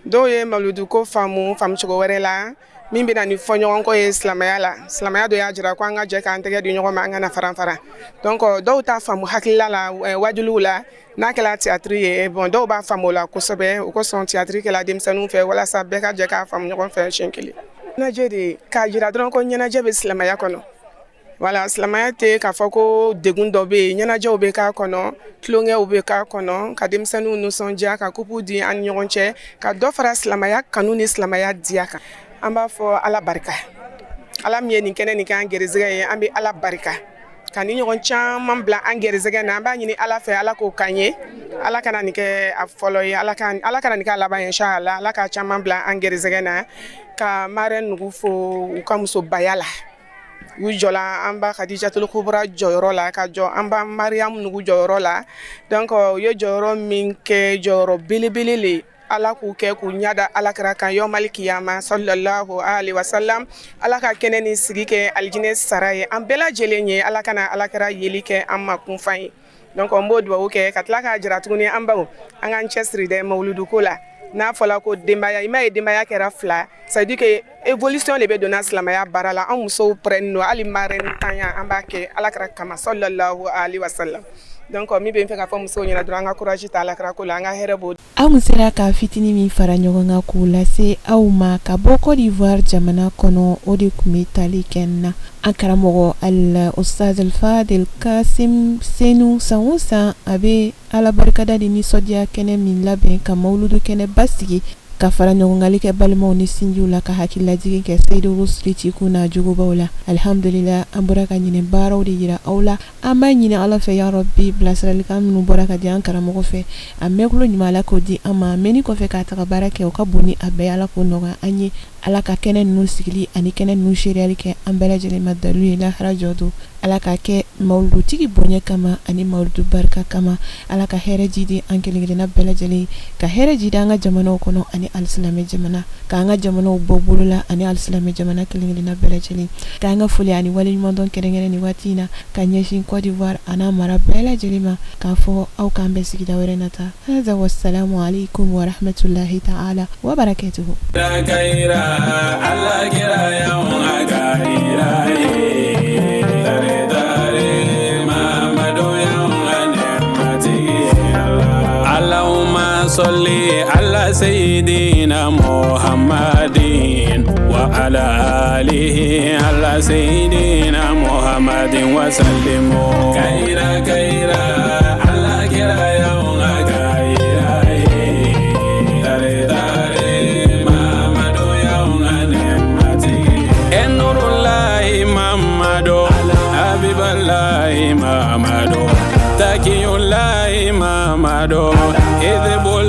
dɔw ye mawuludu ko faamu faamucogo wɛrɛ la min bɛ na ni fɔɲɔgɔnkɔ ye silamɛya la. Silamɛya dɔ y'a jira ko an ka jɛ k'an tɛgɛ di ɲɔgɔn ma, an kana faran faran. Donc dɔw t'a faamu hakilila la wajuliw la. N'a kɛra théâtre ye, bon, dɔw b'a faamu o la kosɛbɛ. O kosɔn théâtre kɛla denmisɛnninw fɛ walasa bɛɛ ka jɛ k'a faamu ɲɔgɔn fɛ siɲɛ kelen. Ɲɛnajɛ de k'a jira dɔrɔn ko ɲɛnajɛ bɛ silamɛya kɔnɔ. Wala silamɛya tɛ k'a fɔ ko degun dɔ bɛ yen. Ɲɛnajɛw bɛ k'a kɔnɔ, tulonkɛw bɛ k'a kɔnɔ, ka denmisɛnninw nisɔndiya, ka kupu di an ni ɲɔgɔn cɛ, ka dɔ fara silamɛya kanu ni silamɛya diya kan. An b'a fɔ Ala barika, Ala min ye nin kɛnɛ nin kɛ an gɛrɛsɛgɛ ye. An bɛ Ala barika ka ni ɲɔgɔn caman bila an gɛrɛsɛgɛ na. An b'a ɲini Ala fɛ, Ala k'o k'an ye. Ala kana nin kɛ a fɔlɔ ye, Ala kana nin kɛ a laban ye, inshallah. Ala ka caman bila an gɛrɛsɛgɛ na. Ka marraine nugu fo u ka musobaya la, u jɔla an ba Khadijatul Kubra jɔyɔrɔ la, ka jɔ an ba Mariam nugu jɔyɔrɔ la. Donc u ye jɔyɔrɔ min kɛ, jɔyɔrɔ belebele le. Ala k'u kɛ k'u ɲada Ala kɛra kan yɔmali kiyama, sallallahu alaihi wasallam. Ala ka kɛnɛ ni sigi kɛ alijinɛ sara ye an bɛɛ lajɛlen ye. Ala kana Ala kɛra yeli kɛ an ma kunfan ye. Donc n b'o dugawu kɛ ka tila k'a jira tuguni, an baw, an k'an cɛsiri dɛ mawuluduko la. N'a fɔla ko denbaya, i m'a ye, denbaya kɛra fila, c'est à dire que évolution de bɛ donna silamɛya baara la. An musow pɛrɛnnen don, hali marraine tanya an b'a kɛ Ala kɛra kama, sallallahu alaihi wasallam. Donc min bɛ n fɛ k'a fɔ musow ɲɛna dɔrɔn, an ka courage ta Ala kɛra ko la, an ka hɛrɛ b'o. Aw mun sera ka fitinin min fara ɲɔgɔn kan k'o lase aw ma ka bɔ Côte d'Ivoire jamana kɔnɔ, o de tun bɛ tali kɛ na an karamɔgɔ al Ustaz Al Fadil Kasim Senu. San o san, a bɛ Ala barikada ni nisɔndiya kɛnɛ min labɛn ka mawuludu kɛnɛ basigi, ka fara ɲɔgɔnkali kɛ balimaw ni sinjiw la, ka hakililajigin kɛ Seyidu Rusuli cikun n'a jugubaw la. Alihamdulila, an bɔra ka ɲinɛ baaraw de yira aw la. An b'a ɲini Ala fɛ, ya Rabbi, bilasiralikan minnu bɔra ka di an karamɔgɔ fɛ, a mɛnkulo ɲuman, Ala k'o di an ma. Mɛnni kɔfɛ k'a taga baara kɛ, o ka bon ni a bɛɛ. Ala k'o nɔgɔya an ye. Ala ka kɛnɛ ninnu sigili ani kɛnɛ ninnu seereyali kɛ an bɛɛ lajɛlen ma dalilu ye lahara jɔ don. Ala ka kɛ mawuludutigi bonya kama ani mawuludu barika kama. Ala ka hɛrɛ jidi an kelenkelenna bɛɛ lajɛlen, ka hɛrɛ jidi an ka jamanaw kɔnɔ ani alisilamɛ jamana, k'an ka jamanaw bɔ bolo la ani alisilamɛ jamana kelenkelenna bɛɛ lajɛlen. K'an ka foli ani waleɲumandɔn kɛrɛnkɛrɛn ni waati in na ka ɲɛsin Côte d'Ivoire a n'a mara bɛɛ lajɛlen ma, k'a fɔ aw k'an bɛn sigida wɛrɛ nata. Hada wassalamu alaikum wa rahmatullahi ta'ala wa barakatuhu. Ala kira Allahumma salli ala sayyidina Muhammadin wa ala alihi ala sayyidina Muhammadin wa sallimu kaira kaira ala kira.